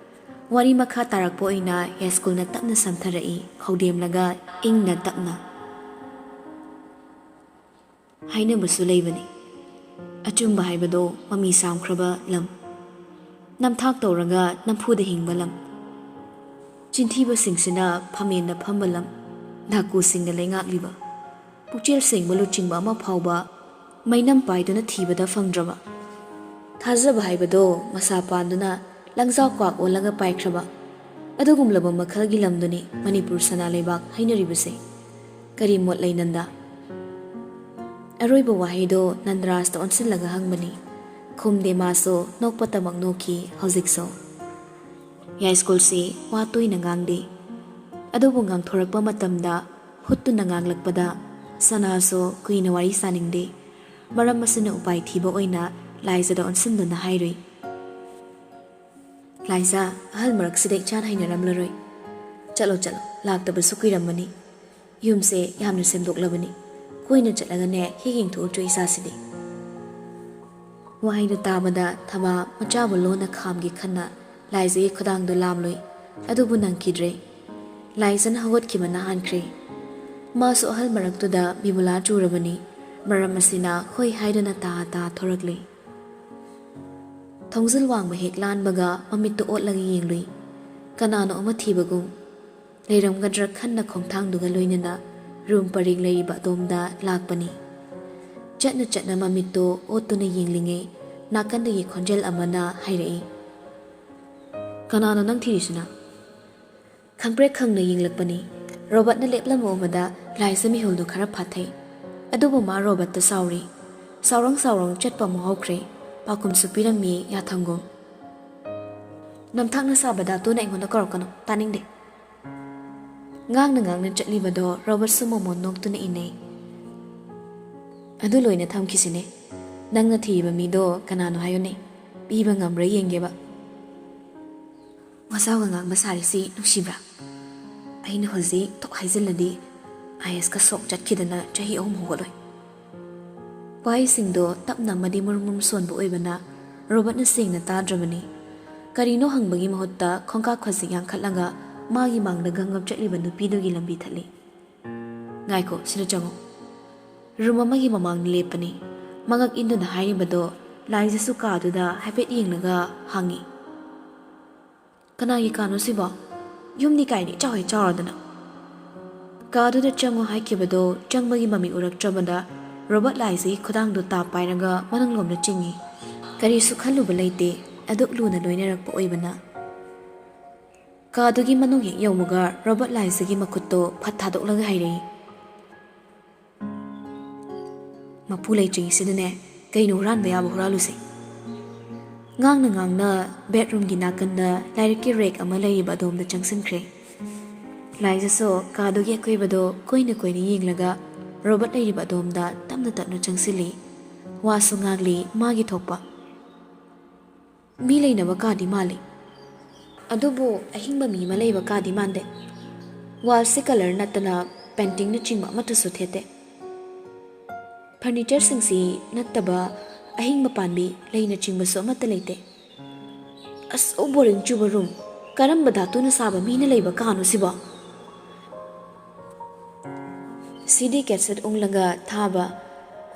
ꯋꯥꯔꯤ ꯃꯈꯥ ꯇꯥꯔꯛꯄ ꯑꯣꯏꯅ ꯌꯥꯏꯁ꯭ꯀꯨꯜꯅ ꯇꯞꯅ ꯁꯝꯊꯔꯛꯏ, ꯈꯧꯗꯦꯝꯂꯒ ꯏꯪꯅ ꯇꯞꯅ꯫ ꯍꯥꯏꯅꯕꯁꯨ ꯂꯩꯕꯅꯤ, ꯑꯆꯨꯝꯕ ꯍꯥꯏꯕꯗꯣ ꯃꯃꯤ ꯁꯥꯝꯈ꯭ꯔꯕ ꯂꯝ, ꯅꯝꯊꯥꯛ ꯇꯧꯔꯒ ꯅꯝꯐꯨꯗ ꯍꯤꯡꯕ ꯂꯝ, ꯆꯤꯟꯊꯤꯕꯁꯤꯡꯁꯤꯅ ꯐꯝꯃꯦꯟꯗ ꯐꯝꯕ ꯂꯝ, ꯗꯥꯀꯨꯁꯤꯡꯅ ꯂꯩꯉꯥꯛꯂꯤꯕ, ꯄꯨꯛꯆꯦꯜ ꯁꯦꯡꯕ ꯂꯨꯆꯤꯡꯕ ꯑꯃ ꯐꯥꯎꯕ ꯃꯩꯅꯝ ꯄꯥꯏꯗꯨꯅ ꯊꯤꯕꯗ ꯐꯪꯗ꯭ꯔꯕ, ꯊꯥꯖꯕ ꯍꯥꯏꯕꯗꯣ ꯃꯁꯥ ꯄꯥꯟꯗꯨꯅ ꯂꯪꯖꯥꯎ ꯀ꯭ꯋꯥꯛ ꯑꯣꯜꯂꯒ ꯄꯥꯏꯈ꯭ꯔꯕ ꯑꯗꯨꯒꯨꯝꯂꯕ ꯃꯈꯜꯒꯤ ꯂꯝꯗꯨꯅꯤ ꯃꯅꯤꯄꯨꯔ ꯁꯅꯥ ꯂꯩꯕꯥꯛ ꯍꯥꯏꯅꯔꯤꯕꯁꯦ꯫ ꯀꯔꯤ ꯃꯣꯠ ꯂꯩ ꯅꯟꯗ? ꯑꯔꯣꯏꯕ ꯋꯥꯍꯩꯗꯣ ꯅꯟꯗꯔꯥꯖꯇ ꯑꯣꯟꯁꯤꯜꯂꯒ ꯍꯪꯕꯅꯤ꯫ ꯈꯨꯝꯗꯦ ꯃꯥꯁꯨ, ꯅꯣꯛꯄꯇꯃꯛ ꯅꯣꯛꯈꯤ ꯍꯧꯖꯤꯛꯁꯨ꯫ ꯌꯥꯏꯁ꯭ꯀꯨꯜꯁꯤ ꯋꯥ ꯇꯣꯏꯅ ꯉꯥꯡꯗꯦ, ꯑꯗꯨꯕꯨ ꯉꯥꯡꯊꯣꯔꯛꯄ ꯃꯇꯝꯗ ꯍꯨꯠꯇꯨꯅ ꯉꯥꯡꯂꯛꯄꯗ ꯁꯅꯥꯁꯨ ꯀꯨꯏꯅ ꯋꯥꯔꯤ ꯁꯥꯅꯤꯡꯗꯦ꯫ ꯃꯔꯝ ꯑꯁꯤꯅ ꯎꯄꯥꯏ ꯊꯤꯕ ꯑꯣꯏꯅ ꯂꯥꯏꯖꯗ ꯑꯣꯟꯁꯤꯟꯗꯨꯅ ꯍꯥꯏꯔꯨꯏ, "ꯂꯥꯏꯖꯥ, ꯑꯍꯜ ꯃꯔꯛꯁꯤꯗ ꯏꯆꯥꯟ ꯍꯩꯅꯔꯝꯂꯔꯣꯏ꯫ ꯆꯠꯂꯣ, ꯆꯠꯂꯣ, ꯂꯥꯛꯇꯕꯁꯨ ꯀꯨꯏꯔꯝꯃꯅꯤ꯫ ꯌꯨꯝꯁꯦ ꯌꯥꯝꯅ ꯁꯦꯝꯗꯣꯛꯂꯕꯅꯤ꯫ ꯀꯣꯏꯅ ꯆꯠꯂꯒꯅꯦ ꯍꯦꯛ ꯌꯦꯡꯊꯣꯛꯎꯆꯣ ꯏꯆꯥꯁꯤꯗꯤ꯫" ꯋꯥꯍꯩꯗꯨ ꯇꯥꯕꯗ ꯊꯕꯥ ꯃꯆꯥꯕꯨ ꯂꯣꯟꯅ ꯈꯥꯝꯒꯦ ꯈꯟꯅ ꯂꯥꯏꯖꯒꯤ ꯈꯨꯗꯥꯡꯗꯨ ꯂꯥꯝꯂꯨꯏ, ꯑꯗꯨꯕꯨ ꯅꯪꯈꯤꯗ꯭ꯔꯦ꯫ ꯂꯥꯏꯖꯅ ꯍꯧꯒꯠꯈꯤꯕꯅ ꯍꯥꯟꯈ꯭ꯔꯦ꯫ ꯃꯥꯁꯨ ꯑꯍꯜ ꯃꯔꯛꯇꯨꯗ ꯕꯤꯕꯨꯂꯥ ꯆꯨꯔꯕꯅꯤ꯫ ꯃꯔꯝ ꯑꯁꯤꯅ ꯍꯣꯏ ꯍꯥꯏꯗꯨꯅ ꯇꯥ ꯇꯥ ꯊꯣꯔꯛꯂꯤ꯫ ꯊꯣꯡꯖꯤꯜ ꯋꯥꯡꯃ ꯍꯦꯛ ꯂꯥꯟꯕꯒ ꯃꯃꯤꯠꯇꯨ ꯑꯣꯠꯂꯒ ꯌꯦꯡꯂꯨꯏ꯫ ꯀꯅꯥꯅꯣ ꯑꯃ ꯊꯤꯕꯒꯨꯝ꯫ ꯂꯩꯔꯝꯒꯗ꯭ꯔꯥ ꯈꯟꯅ ꯈꯣꯡꯊꯥꯡꯗꯨꯒ ꯂꯣꯏꯅꯅ ꯔꯨꯝ ꯄꯔꯦꯡ ꯂꯩꯔꯤꯕ ꯑꯗꯣꯝꯗ ꯂꯥꯛꯄꯅꯤ꯫ ꯆꯠꯅ ꯆꯠꯅ ꯃꯃꯤꯠꯇꯨ ꯑꯣꯠꯇꯨꯅ ꯌꯦꯡꯂꯤꯉꯩ ꯅꯥꯀꯟꯗꯒꯤ ꯈꯣꯟꯖꯦꯜ ꯑꯃꯅ ꯍꯥꯏꯔꯛꯏ, "ꯀꯅꯥꯅꯣ ꯅꯪ ꯊꯤꯔꯤꯁꯤꯅ?" ꯈꯪꯄ꯭ꯔꯦꯛ ꯈꯪꯅ ꯌꯦꯡꯂꯛꯄꯅꯤ꯫ ꯔꯣꯕꯔꯠꯅ ꯂꯦꯞꯂꯝꯕ ꯎꯕꯗ ꯂꯥꯏꯖꯥ ꯃꯤꯍꯨꯜꯗꯨ ꯈꯔ ꯐꯥꯊꯩ꯫ ꯑꯗꯨꯕꯨ ꯃꯥ ꯔꯣꯕꯔꯠꯇ ꯁꯥꯎꯔꯤ꯫ ꯁꯥꯎꯔꯪ ꯁꯥꯎꯔꯪ ꯆꯠꯄ ꯑꯃꯨꯛ ꯍꯧꯈ꯭ꯔꯦ꯫ ꯄꯥꯎꯈꯨꯝꯁꯨ ꯄꯤꯔꯝꯃꯤ ꯌꯥꯊꯪꯒꯨꯝ꯫ "ꯅꯝꯊꯥꯛꯅ ꯁꯥꯕ ꯙꯥꯇꯨꯅ ꯑꯩꯉꯣꯟꯗ ꯀꯧꯔꯛꯀꯅꯨ, ꯇꯥꯅꯤꯡꯗꯦ꯫" ꯉꯥꯡꯅ ꯉꯥꯡꯅ ꯆꯠꯂꯤꯕꯗꯣ ꯔꯣꯕꯔꯠꯁꯨ ꯃꯣꯃꯣꯟ ꯅꯣꯛꯇꯨꯅ ꯏꯟꯅꯩ꯫ "ꯑꯗꯨ ꯂꯣꯏꯅ ꯊꯝꯈꯤꯁꯤꯅꯦ꯫ ꯅꯪꯅ ꯊꯤꯔꯤꯕ ꯃꯤꯗꯣ ꯀꯅꯥꯅꯣ ꯍꯥꯏꯌꯨꯅꯦ? ꯄꯤꯕ ꯉꯝꯕ꯭ꯔꯥ ꯌꯦꯡꯒꯦꯕ꯫" ꯋꯥꯖꯥꯎꯒ ꯉꯥꯡꯕ ꯁꯥꯔꯤꯁꯤ ꯅꯨꯡꯁꯤꯕ꯭ꯔꯥ? ꯑꯩꯅ ꯍꯧꯖꯤꯛ ꯊꯣꯛ ꯍꯥꯏꯖꯤꯜꯂꯗꯤ ꯑꯥꯏ ꯑꯦꯁꯀ ꯁꯣꯛ ꯆꯠꯈꯤꯗꯅ ꯆꯍꯤ ꯑꯍꯨꯝ ꯍꯧꯒꯠꯂꯣꯏ꯫ ꯋꯥꯍꯩꯁꯤꯡꯗꯣ ꯇꯞꯅ ꯑꯃꯗꯤ ꯃꯨꯔꯨꯝ ꯃꯨꯔꯨꯝ ꯁꯣꯟꯕ ꯑꯣꯏꯕꯅ ꯔꯣꯕꯔꯠꯅ ꯁꯦꯡꯅ ꯇꯥꯗ꯭ꯔꯕꯅꯤ꯫ ꯀꯔꯤꯅꯣ ꯍꯪꯕꯒꯤ ꯃꯍꯨꯠꯇ ꯈꯣꯡꯀꯥꯞ ꯈꯖꯤꯛ ꯌꯥꯡꯈꯠꯂꯒ ꯃꯥꯒꯤ ꯃꯥꯡꯗ ꯒꯪꯒꯞ ꯆꯠꯂꯤꯕ ꯅꯨꯄꯤꯗꯨꯒꯤ ꯂꯝꯕꯤ ꯊꯠꯂꯤ꯫ "ꯉꯥꯏꯈꯣ, ꯁꯤꯗ ꯆꯪꯉꯨ꯫" ꯔꯨꯝ ꯑꯃꯒꯤ ꯃꯃꯥꯡꯗ ꯂꯦꯞꯄꯅꯤ꯫ ꯃꯉꯛ ꯏꯟꯗꯨꯅ ꯍꯥꯏꯔꯤꯕꯗꯣ ꯂꯥꯏꯖꯥꯁꯨ ꯀꯥꯗꯨꯗ ꯍꯥꯏꯐꯦꯠ ꯌꯦꯡꯂꯒ ꯍꯪꯉꯤ꯫ "ꯀꯅꯥꯒꯤ ꯀꯥꯅꯣ ꯁꯤꯕꯣ? ꯌꯨꯝꯗꯤ ꯀꯥꯏꯅ ꯏꯆꯥꯎ ꯍꯦꯛ ꯆꯥꯎꯔꯗꯅ꯫" ꯀꯥꯗꯨꯗ ꯆꯪꯉꯨ ꯍꯥꯏꯈꯤꯕꯗꯣ ꯆꯪꯕꯒꯤ ꯃꯃꯤ ꯎꯔꯛꯇ꯭ꯔꯕꯗ ꯔꯣꯕꯔꯠ ꯂꯥꯏꯖꯥꯒꯤ ꯈꯨꯗꯥꯡꯗꯣ ꯇꯥꯞ ꯄꯥꯏꯔꯒ ꯃꯅꯨꯡꯂꯣꯝꯗ ꯆꯤꯡꯏ꯫ ꯀꯔꯤꯁꯨ ꯈꯜꯂꯨꯕ ꯂꯩꯇꯦ, ꯑꯗꯨꯛ ꯂꯨꯅ ꯂꯣꯏꯅꯔꯛꯄ ꯑꯣꯏꯕꯅ꯫ ꯀꯥꯗꯨꯒꯤ ꯃꯅꯨꯡ ꯍꯦꯛ ꯌꯧꯕꯒ ꯔꯣꯕꯔꯠ ꯂꯥꯏꯖꯥꯒꯤ ꯃꯈꯨꯠꯇꯣ ꯐꯠ ꯊꯥꯗꯣꯛꯂꯒ ꯍꯥꯏꯔꯛꯏ, "ꯃꯄꯨ ꯂꯩꯇ꯭ꯔꯤꯉꯩꯁꯤꯗꯅꯦ ꯀꯩꯅꯣ ꯍꯨꯔꯥꯟꯕ ꯌꯥꯕ ꯍꯨꯔꯥꯜꯂꯨꯁꯦ꯫" ꯉꯥꯡꯅ ꯉꯥꯡꯅ ꯕꯦꯗꯔꯨꯝꯒꯤ ꯅꯥꯀꯟꯗ ꯂꯥꯏꯔꯤꯛꯀꯤ ꯔꯦꯛ ꯑꯃ ꯂꯩꯔꯤꯕ ꯑꯗꯣꯝꯗ ꯆꯪꯁꯤꯟꯈ꯭ꯔꯦ꯫ ꯂꯥꯏꯖꯥꯁꯨ ꯀꯥꯗꯨꯒꯤ ꯑꯀꯣꯏꯕꯗꯣ ꯀꯣꯏꯅ ꯀꯣꯏꯅ ꯌꯦꯡꯂꯒ ꯔꯣꯕꯔꯠ ꯂꯩꯔꯤꯕ ꯑꯗꯣꯝꯗ ꯇꯞꯅ ꯇꯞꯅ ꯆꯪꯁꯤꯜꯂꯤ꯫ ꯋꯥꯁꯨ ꯉꯥꯡꯂꯤ ꯃꯥꯒꯤ ꯊꯣꯛꯄ꯫ ꯃꯤ ꯂꯩꯅꯕ ꯀꯥꯗꯤ ꯃꯥꯜꯂꯤ, ꯑꯗꯨꯕꯨ ꯑꯍꯤꯡꯕ ꯃꯤ ꯑꯃ ꯂꯩꯕ ꯀꯥꯗꯤ ꯃꯥꯟꯗꯦ꯫ ꯋꯥꯜꯁꯦ ꯀꯂꯔ ꯅꯠꯇꯅ ꯄꯦꯟꯇꯤꯡꯅꯆꯤꯡꯕ ꯑꯃꯠꯇꯁꯨ ꯊꯦꯠꯇꯦ꯫ ꯐꯔꯅꯤꯆꯔꯁꯤꯡꯁꯤ ꯅꯠꯇꯕ ꯑꯍꯤꯡꯕ ꯄꯥꯝꯕꯤ, ꯂꯩꯅꯆꯤꯡꯕꯁꯨ ꯑꯃꯠꯇ ꯂꯩꯇꯦ꯫ ꯑꯁ, ꯑꯣ, ꯕꯣꯔꯤꯡ ꯆꯨꯕ ꯔꯨꯝ꯫ ꯀꯔꯝꯕ ꯙꯥꯇꯨꯅ ꯁꯥꯕ ꯃꯤꯅ ꯂꯩꯕ ꯀꯥꯅꯣ ꯁꯤꯕꯣ? ꯁꯤ ꯗꯤ ꯀꯦꯁꯦꯠ ꯎꯪꯂꯒ ꯊꯥꯕ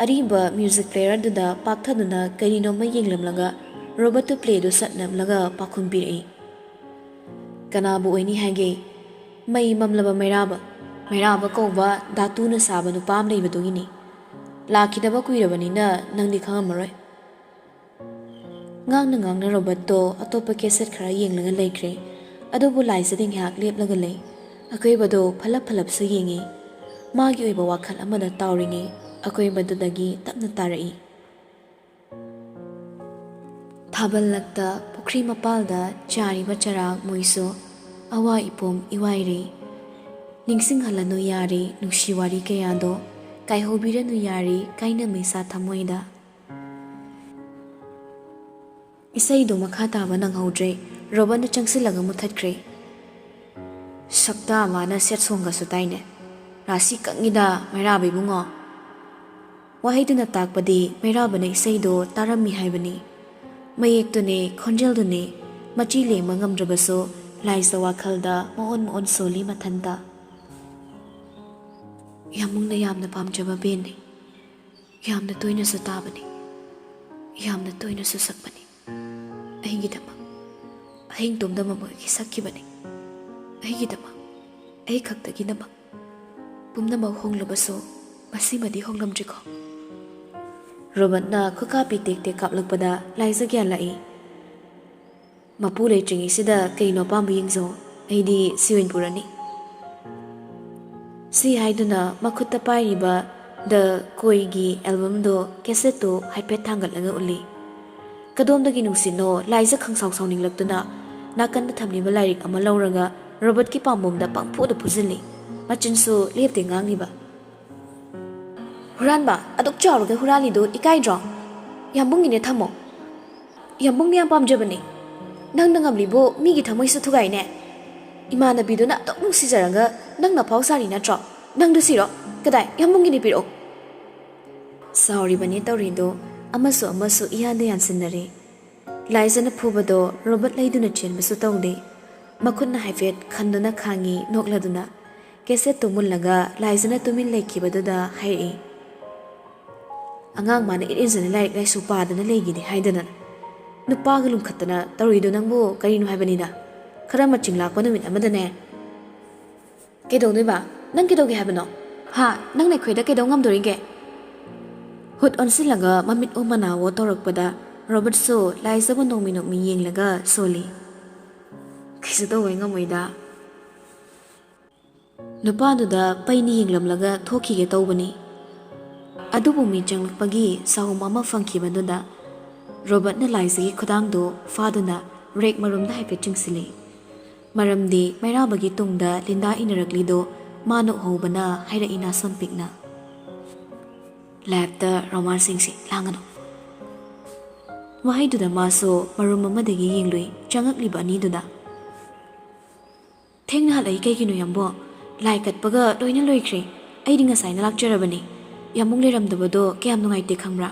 ꯑꯔꯤꯕ ꯃ꯭ꯌꯨꯖꯤꯛ ꯄ꯭ꯂꯦꯌꯔꯗꯨꯗ ꯄꯥꯛꯊꯗꯨꯅ ꯀꯔꯤꯅꯣꯝꯃ ꯌꯦꯡꯂꯝꯂꯒ ꯔꯣꯕꯔꯠꯇꯨ ꯄ꯭ꯂꯦꯗꯨ ꯁꯠ ꯅꯝꯂꯒ ꯄꯥꯎꯈꯨꯝ ꯄꯤꯔꯛꯏ꯫ "ꯀꯅꯥꯕꯨ ꯑꯣꯏꯅꯤ ꯍꯥꯏꯒꯦ? ꯃꯩ ꯃꯝꯂꯕ ꯃꯩꯔꯥꯕ, ꯃꯩꯔꯥꯕ ꯀꯧꯕ ꯙꯥꯇꯨꯅ ꯁꯥꯕ ꯅꯨꯄꯥ ꯑꯃ ꯂꯩꯕꯗꯨꯒꯤꯅꯤ꯫ ꯂꯥꯛꯈꯤꯗꯕ ꯀꯨꯏꯔꯕꯅꯤꯅ ꯅꯪꯗꯤ ꯈꯪꯉꯝꯃꯔꯣꯏ꯫" ꯉꯥꯡꯅ ꯉꯥꯡꯅ ꯔꯣꯕꯔꯠꯇꯣ ꯑꯇꯣꯞꯄ ꯀꯦꯁꯦꯠ ꯈꯔ ꯌꯦꯡꯂꯒ ꯂꯩꯈ꯭ꯔꯦ꯫ ꯑꯗꯨꯕꯨ ꯂꯥꯏꯖꯥꯗꯤ ꯉꯥꯏꯍꯥꯛ ꯂꯦꯞꯂꯒ ꯂꯩ꯫ ꯑꯀꯣꯏꯕꯗꯣ ꯐꯠꯂꯞ ꯐꯠꯂꯞꯁꯨ ꯌꯦꯡꯉꯤ꯫ ꯃꯥꯒꯤ ꯑꯣꯏꯕ ꯋꯥꯈꯜ ꯑꯃꯗ ꯇꯥꯎꯔꯤꯉꯩ ꯑꯀꯣꯏꯕꯗꯨꯗꯒꯤ ꯇꯞꯅ ꯇꯥꯔꯛꯏ꯫ ꯊꯥꯕꯜ ꯂꯛꯇ ꯄꯨꯈ꯭ꯔꯤ ꯃꯄꯥꯜꯗ ꯆꯥꯔꯤꯕ ꯆꯔꯥꯡ ꯃꯣꯏꯁꯨ ꯑꯋꯥ ꯏꯄꯣꯝ ꯏꯋꯥꯏꯔꯦ꯫ ꯅꯤꯡꯁꯤꯡꯍꯜꯂꯅꯨ ꯌꯥꯔꯦ ꯅꯨꯡꯁꯤ ꯋꯥꯔꯤ ꯀꯌꯥꯗꯣ, ꯀꯥꯏꯍꯧꯕꯤꯔꯅꯨ ꯌꯥꯔꯦ ꯀꯥꯏꯅ ꯃꯩꯁꯥ ꯊꯃꯣꯏꯗ꯫ ꯏꯁꯩꯗꯣ ꯃꯈꯥ ꯇꯥꯕ ꯅꯪꯍꯧꯗ꯭ꯔꯦ, ꯔꯣꯕꯟꯅ ꯆꯪꯁꯤꯜꯂꯒ ꯃꯨꯊꯠꯈ꯭ꯔꯦ꯫ ꯁꯛꯇꯥ ꯃꯥꯅ ꯁꯦꯠ ꯁꯣꯡꯒꯁꯨ ꯇꯥꯏꯅꯦ꯫ ꯔꯥꯁꯤ ꯀꯪꯉꯤꯗ ꯃꯩꯔꯥꯕ ꯏꯕꯨꯡꯉꯣ꯫ ꯋꯥꯍꯩꯗꯨꯅ ꯇꯥꯛꯄꯗꯤ ꯃꯩꯔꯥꯕꯅ ꯏꯁꯩꯗꯣ ꯇꯥꯔꯝꯃꯤ ꯍꯥꯏꯕꯅꯤ꯫ ꯃꯌꯦꯛꯇꯨꯅꯦ, ꯈꯣꯟꯖꯦꯜꯗꯨꯅꯦ, ꯃꯆꯤ ꯂꯦꯡꯕ ꯉꯝꯗ꯭ꯔꯕꯁꯨ ꯂꯥꯏꯖ ꯋꯥꯈꯜꯗ ꯃꯑꯣꯟ ꯃꯑꯣꯟ ꯁꯣꯜꯂꯤ ꯃꯊꯟꯇ꯫ ꯌꯥꯝꯕꯨꯡꯅ ꯌꯥꯝꯅ ꯄꯥꯝꯖꯕ ꯕꯦꯟꯅꯤ꯫ ꯌꯥꯝꯅ ꯇꯣꯏꯅꯁꯨ ꯇꯥꯕꯅꯤ꯫ ꯌꯥꯝꯅ ꯇꯣꯏꯅꯁꯨ ꯁꯛꯄꯅꯤ꯫ ꯑꯩꯒꯤꯗꯃꯛ ꯑꯍꯤꯡ ꯇꯨꯝꯗꯕ ꯃꯣꯏꯒꯤ ꯁꯛꯈꯤꯕꯅꯤ꯫ ꯑꯩꯒꯤꯗꯃꯛ, ꯑꯩ ꯈꯛꯇꯒꯤꯗꯃꯛ꯫ ꯄꯨꯝꯅꯃꯛ ꯍꯣꯡꯂꯕꯁꯨ ꯃꯁꯤꯃꯗꯤ ꯍꯣꯡꯂꯝꯗ꯭ꯔꯤꯀꯣ꯫ ꯔꯣꯕꯔꯠꯅ ꯈꯨꯀꯥꯞꯄꯤ ꯇꯦꯛ ꯇꯦꯛ ꯀꯥꯞꯂꯛꯄꯗ ꯂꯥꯏꯖ ꯒ꯭ꯌꯥꯟ ꯂꯥꯛꯏ꯫ ꯃꯄꯨ ꯂꯩꯇ꯭ꯔꯤꯉꯩꯁꯤꯗ ꯀꯩꯅꯣ ꯑꯄꯥꯝꯕ ꯌꯦꯡꯖꯧ, ꯑꯩꯗꯤ ꯁꯤ ꯑꯣꯏꯅ ꯄꯨꯔꯅꯤ꯫ ꯁꯤ ꯍꯥꯏꯗꯨꯅ ꯃꯈꯨꯠꯇ ꯄꯥꯏꯔꯤꯕ ꯗ ꯀꯣꯏꯒꯤ ꯑꯦꯜꯕꯝꯗꯣ, ꯀꯦꯁꯦꯠꯇꯣ ꯍꯥꯏꯐꯦꯠ ꯊꯥꯡꯒꯠꯂꯒ ꯎꯠꯂꯤ꯫ ꯀꯗꯣꯝꯗꯒꯤ ꯅꯨꯡꯁꯤꯠꯅꯣ ꯂꯥꯏꯖ ꯈꯪꯁꯥꯎ ꯁꯥꯎꯅꯤꯡꯂꯛꯇꯨꯅ ꯅꯥꯀꯟꯗ ꯊꯝꯂꯤꯕ ꯂꯥꯏꯔꯤꯛ ꯑꯃ ꯂꯧꯔꯒ ꯔꯣꯕꯔꯠꯀꯤ ꯄꯥꯝꯕꯣꯝꯗ ꯄꯪꯐꯨꯗ ꯐꯨꯖꯤꯜꯂꯤ꯫ ꯃꯆꯤꯟꯁꯨ ꯂꯦꯞꯇꯦ ꯉꯥꯡꯂꯤꯕ꯫ "ꯍꯨꯔꯥꯟꯕ ꯑꯗꯨꯛ ꯆꯥꯎꯔꯒ ꯍꯨꯔꯥꯜꯂꯤꯗꯨ ꯏꯀꯥꯏꯗ꯭ꯔꯣ? ꯌꯥꯝꯕꯨꯡꯒꯤꯅꯦ, ꯊꯝꯃꯣ꯫ ꯌꯥꯝꯕꯨꯡꯅ ꯌꯥꯝ ꯄꯥꯝꯖꯕꯅꯦ꯫ ꯅꯪꯅ ꯉꯝꯂꯤꯕꯨ ꯃꯤꯒꯤ ꯊꯃꯣꯏꯁꯨ ꯊꯨꯒꯥꯏꯅꯦ꯫ ꯏꯃꯥꯟꯅꯕꯤꯗꯨꯅ ꯑꯗꯨꯛ ꯅꯨꯡꯁꯤꯖꯔꯒ ꯅꯪꯅ ꯐꯥꯎ ꯁꯥꯔꯤ ꯅꯠꯇ꯭ꯔꯣ? ꯅꯪꯗꯨ ꯁꯤꯔꯣ? ꯀꯗꯥꯏ? ꯌꯥꯝꯕꯨꯡꯒꯤꯅꯦ, ꯄꯤꯔꯛꯑꯣ꯫" ꯁꯥꯎꯔꯤꯕꯅꯦ ꯇꯧꯔꯤꯗꯣ, ꯑꯃꯁꯨ ꯑꯃꯁꯨ ꯏꯌꯥꯟꯗ ꯌꯥꯟꯁꯤꯟꯅꯔꯦ꯫ ꯂꯥꯏꯖꯅ ꯐꯨꯕꯗꯣ ꯔꯣꯕꯔꯠ ꯂꯩꯗꯨꯅ ꯆꯦꯟꯕꯁꯨ ꯇꯧꯗꯦ꯫ ꯃꯈꯨꯠꯅ ꯍꯥꯏꯐꯦꯠ ꯈꯟꯗꯨꯅ ꯈꯥꯡꯉꯤ ꯅꯣꯛꯂꯗꯨꯅ꯫ ꯀꯦꯁꯦꯠꯇꯨ ꯃꯨꯜꯂꯒ ꯂꯥꯏꯖꯅ ꯇꯨꯃꯤꯟ ꯂꯩꯈꯤꯕꯗꯨꯗ ꯍꯥꯏꯔꯛꯏ, "ꯑꯉꯥꯡ ꯃꯥꯅ ꯏꯔꯦꯟꯖꯅ ꯂꯥꯏꯔꯤꯛ ꯂꯥꯏꯁꯨ ꯄꯥꯗꯅ ꯂꯩꯒꯤꯅꯤ ꯍꯥꯏꯗꯅ ꯅꯨꯄꯥꯒ ꯂꯨꯝꯈꯠꯇꯅ ꯇꯧꯔꯤꯗꯣ ꯅꯪꯕꯨ ꯀꯔꯤꯅꯣ ꯍꯥꯏꯕꯅꯤꯗ꯫ ꯈꯔ ꯃꯆꯤꯡ ꯂꯥꯛꯄ ꯅꯨꯃꯤꯠ ꯑꯃꯗꯅꯦ꯫" "ꯀꯩꯗꯧꯗꯣꯏꯕ? ꯅꯪ ꯀꯩꯗꯧꯒꯦ ꯍꯥꯏꯕꯅꯣ? ꯍꯥ? ꯅꯪꯅ ꯑꯩꯈꯣꯏꯗ ꯀꯩꯗꯧ ꯉꯝꯗꯣꯔꯤꯒꯦ?" ꯍꯨꯠ ꯑꯣꯟꯁꯤꯜꯂꯒ ꯃꯃꯤꯠ ꯑꯣ ꯃꯅꯥ ꯑꯣ ꯇꯧꯔꯛꯄꯗ ꯔꯣꯕꯔꯠꯁꯨ ꯂꯥꯏꯖꯕꯨ ꯅꯣꯡꯃꯤ ꯅꯣꯡꯃꯤ ꯌꯦꯡꯂꯒ ꯁꯣꯜꯂꯤ, "ꯀꯩꯁꯨ ꯇꯧꯕ ꯉꯝꯃꯣꯏꯗ꯫" ꯅꯨꯄꯥꯗꯨꯗ ꯄꯩꯅ ꯌꯦꯡꯂꯝꯂꯒ ꯊꯣꯛꯈꯤꯒꯦ ꯇꯧꯕꯅꯤ꯫ ꯑꯗꯨꯕꯨ ꯃꯤ ꯆꯪꯂꯛꯄꯒꯤ ꯆꯍꯨꯝ ꯑꯃ ꯐꯪꯈꯤꯕꯗꯨꯗ ꯔꯣꯕꯔꯠꯅ ꯂꯥꯏꯖꯒꯤ ꯈꯨꯗꯥꯡꯗꯨ ꯐꯥꯗꯨꯅ ꯔꯦꯛ ꯃꯔꯨꯝꯗ ꯍꯥꯏꯐꯦꯠ ꯆꯤꯡꯁꯤꯜꯂꯤ꯫ ꯃꯔꯝꯗꯤ ꯃꯩꯔꯥꯕꯒꯤ ꯇꯨꯡꯗ ꯂꯤꯟꯗꯥ ꯏꯟꯅꯔꯛꯂꯤꯗꯨ ꯃꯥꯅ ꯎꯍꯧꯕꯅ ꯍꯥꯏꯔꯛꯏ ꯅꯥꯁꯣꯟ ꯄꯤꯛꯅ꯫ "ꯂꯥꯏꯐꯇ ꯔꯣꯃꯥꯟꯁꯁꯤꯡꯁꯤ ꯂꯥꯡꯒꯅꯨ"꯫ ꯋꯥꯍꯩꯗꯨꯗ ꯃꯥꯁꯨ ꯃꯔꯨꯝ ꯑꯃꯗꯒꯤ ꯌꯦꯡꯂꯨꯏ ꯆꯪꯉꯛꯂꯤꯕ ꯑꯅꯤꯗꯨꯗ꯫ "ꯊꯦꯡꯅ ꯍꯜꯂꯛꯏ ꯀꯩꯒꯤꯅꯣ, ꯌꯥꯝꯕꯣ? ꯂꯥꯏ ꯀꯠꯄꯒ ꯂꯣꯏꯅ ꯂꯣꯏꯈ꯭ꯔꯦ꯫ ꯑꯩꯗꯤ ꯉꯁꯥꯏꯅ ꯂꯥꯛꯆꯔꯕꯅꯤ꯫ ꯌꯥꯝꯕꯨꯡ ꯂꯩꯔꯝꯗꯕꯗꯣ ꯀꯌꯥꯝ ꯅꯨꯡꯉꯥꯏꯇꯦ ꯈꯪꯕ꯭ꯔꯥ?"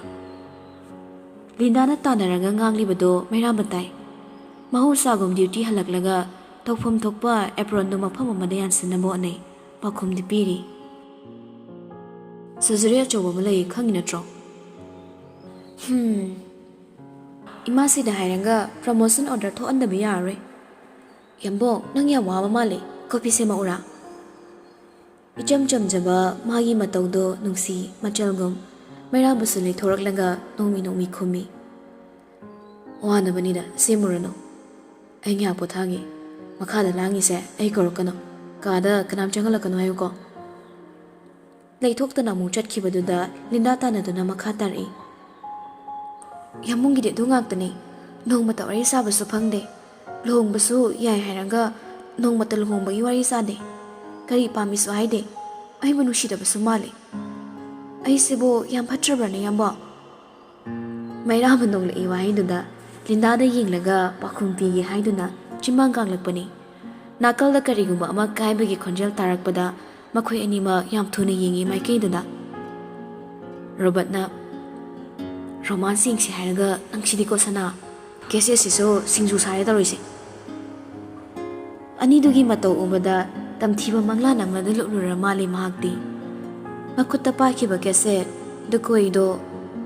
ꯂꯤꯟꯗꯥꯅ ꯇꯥꯟꯅꯔꯒ ꯉꯥꯡꯂꯤꯕꯗꯣ ꯃꯩꯔꯥꯕ ꯇꯥꯏ꯫ ꯃꯍꯧꯁꯥꯒꯨꯝ ꯗ꯭ꯌꯨꯇꯤ ꯍꯜꯂꯛꯂꯒ ꯇꯧꯐꯝ ꯊꯣꯛꯄ ꯑꯦꯄ꯭ꯔꯣꯟꯗꯨ ꯃꯐꯝ ꯑꯃꯗ ꯌꯥꯟꯁꯤꯟꯅꯕ ꯍꯣꯠꯅꯩ꯫ ꯄꯥꯎꯈꯨꯝꯗꯤ ꯄꯤꯔꯤ꯫ "ꯁꯔꯖꯔꯤ ꯑꯆꯧꯕ ꯑꯃ ꯂꯩ, ꯈꯪꯉꯤ ꯅꯠꯇ꯭ꯔꯣ?" "ꯍꯝ꯫ ꯏꯃꯥꯁꯤꯗ ꯍꯥꯏꯔꯒ ꯄ꯭ꯔꯃꯣꯁꯟ ꯑꯣꯔꯗꯔ ꯊꯣꯛꯍꯟꯗꯕ ꯌꯥꯔꯔꯣꯏ꯫ ꯌꯥꯝꯕꯣ, ꯅꯪ ꯌꯥꯝ ꯋꯥꯕ ꯃꯥꯜꯂꯦ꯫ ꯀꯣꯐꯤ ꯁꯦꯝꯃꯛꯎꯔꯥ?" ꯏꯆꯝ ꯆꯝꯖꯕ ꯃꯥꯒꯤ ꯃꯇꯧꯗꯣ ꯅꯨꯡꯁꯤ ꯃꯆꯜꯒꯨꯝ ꯃꯩꯔꯥꯕꯁꯨ ꯂꯩꯊꯣꯔꯛꯂꯒ ꯅꯣꯡꯃꯤ ꯅꯣꯡꯃꯤ ꯈꯨꯝꯃꯤ꯫ "ꯋꯥꯅꯕꯅꯤꯗ, ꯁꯦꯝꯃꯨꯔꯅꯨ꯫ ꯑꯩ ꯉꯥꯏꯍꯥꯛ ꯄꯣꯊꯥꯒꯦ꯫ ꯃꯈꯥꯗ ꯂꯥꯡꯉꯤꯁꯦ ꯑꯩ ꯀꯧꯔꯛꯀꯅꯨ꯫ ꯀꯥꯗ ꯀꯅꯥꯝ ꯆꯪꯍꯜꯂꯛꯀꯅꯨ ꯍꯥꯏꯌꯨꯀꯣ"꯫ ꯂꯩꯊꯣꯛꯇꯅ ꯑꯃꯨꯛ ꯆꯠꯈꯤꯕꯗꯨꯗ ꯂꯤꯟꯗꯥ ꯇꯥꯟꯅꯗꯨꯅ ꯃꯈꯥ ꯇꯥꯔꯛꯏ꯫ "ꯌꯥꯝꯕꯨꯡꯒꯤꯗꯤ ꯑꯗꯨ ꯉꯥꯛꯇꯅꯤ꯫ ꯅꯣꯡꯃꯇ ꯋꯥꯔꯤ ꯁꯥꯕꯁꯨ ꯐꯪꯗꯦ꯫ ꯂꯨꯍꯣꯡꯕꯁꯨ ꯌꯥꯏ ꯍꯥꯏꯔꯒ ꯅꯣꯡꯃꯇ ꯂꯨꯍꯣꯡꯕꯒꯤ ꯋꯥꯔꯤ ꯁꯥꯗꯦ꯫ ꯀꯔꯤ ꯄꯥꯝꯃꯤꯁꯨ ꯍꯥꯏꯗꯦ꯫ ꯑꯩꯕꯨ ꯅꯨꯡꯁꯤꯗꯕꯁꯨ ꯃꯥꯜꯂꯤ꯫ ꯑꯩꯁꯤꯕꯨ ꯌꯥꯝ ꯐꯠꯇ꯭ꯔꯕ꯭ꯔꯅꯦ, ꯌꯥꯝꯕꯣ?" ꯃꯩꯔꯥꯕ ꯅꯣꯡꯂꯛꯏ ꯋꯥꯍꯩꯗꯨꯗ ꯂꯤꯟꯗꯥꯗ ꯌꯦꯡꯂꯒ ꯄꯥꯎꯈꯨꯝ ꯄꯤꯒꯦ ꯍꯥꯏꯗꯨꯅ ꯆꯤꯟꯕꯥꯡ ꯀꯥꯡꯂꯛꯄꯅꯤ꯫ ꯅꯥꯀꯜꯗ ꯀꯔꯤꯒꯨꯝꯕ ꯑꯃ ꯀꯥꯏꯕꯒꯤ ꯈꯣꯟꯖꯦꯜ ꯇꯥꯔꯛꯄꯗ ꯃꯈꯣꯏ ꯑꯅꯤꯃꯛ ꯌꯥꯝ ꯊꯨꯅ ꯌꯦꯡꯉꯤ ꯃꯥꯏꯀꯩꯗꯨꯗ꯫ ꯔꯣꯕꯔꯠꯅ, "ꯔꯣꯃꯥꯟꯁ ꯌꯦꯡꯁꯤ ꯍꯥꯏꯔꯒ ꯅꯪꯁꯤꯗꯤꯀꯣ ꯁꯅꯥ, ꯀꯦꯁꯦꯠꯁꯤꯁꯨ ꯁꯤꯡꯖꯨ ꯁꯥꯔꯦ ꯇꯧꯔꯤꯁꯦ"꯫ ꯑꯅꯤꯗꯨꯒꯤ ꯃꯇꯧ ꯎꯕꯗ ꯇꯝꯊꯤꯕ ꯃꯪꯂꯥꯟ ꯑꯃꯗ ꯂꯨꯞꯂꯨꯔ ꯃꯥꯜꯂꯤ ꯃꯍꯥꯛꯇꯤ꯫ ꯃꯈꯨꯠꯇ ꯄꯥꯏꯈꯤꯕ ꯀꯦꯁꯦꯠ ꯗꯨꯀꯣꯏꯗꯣ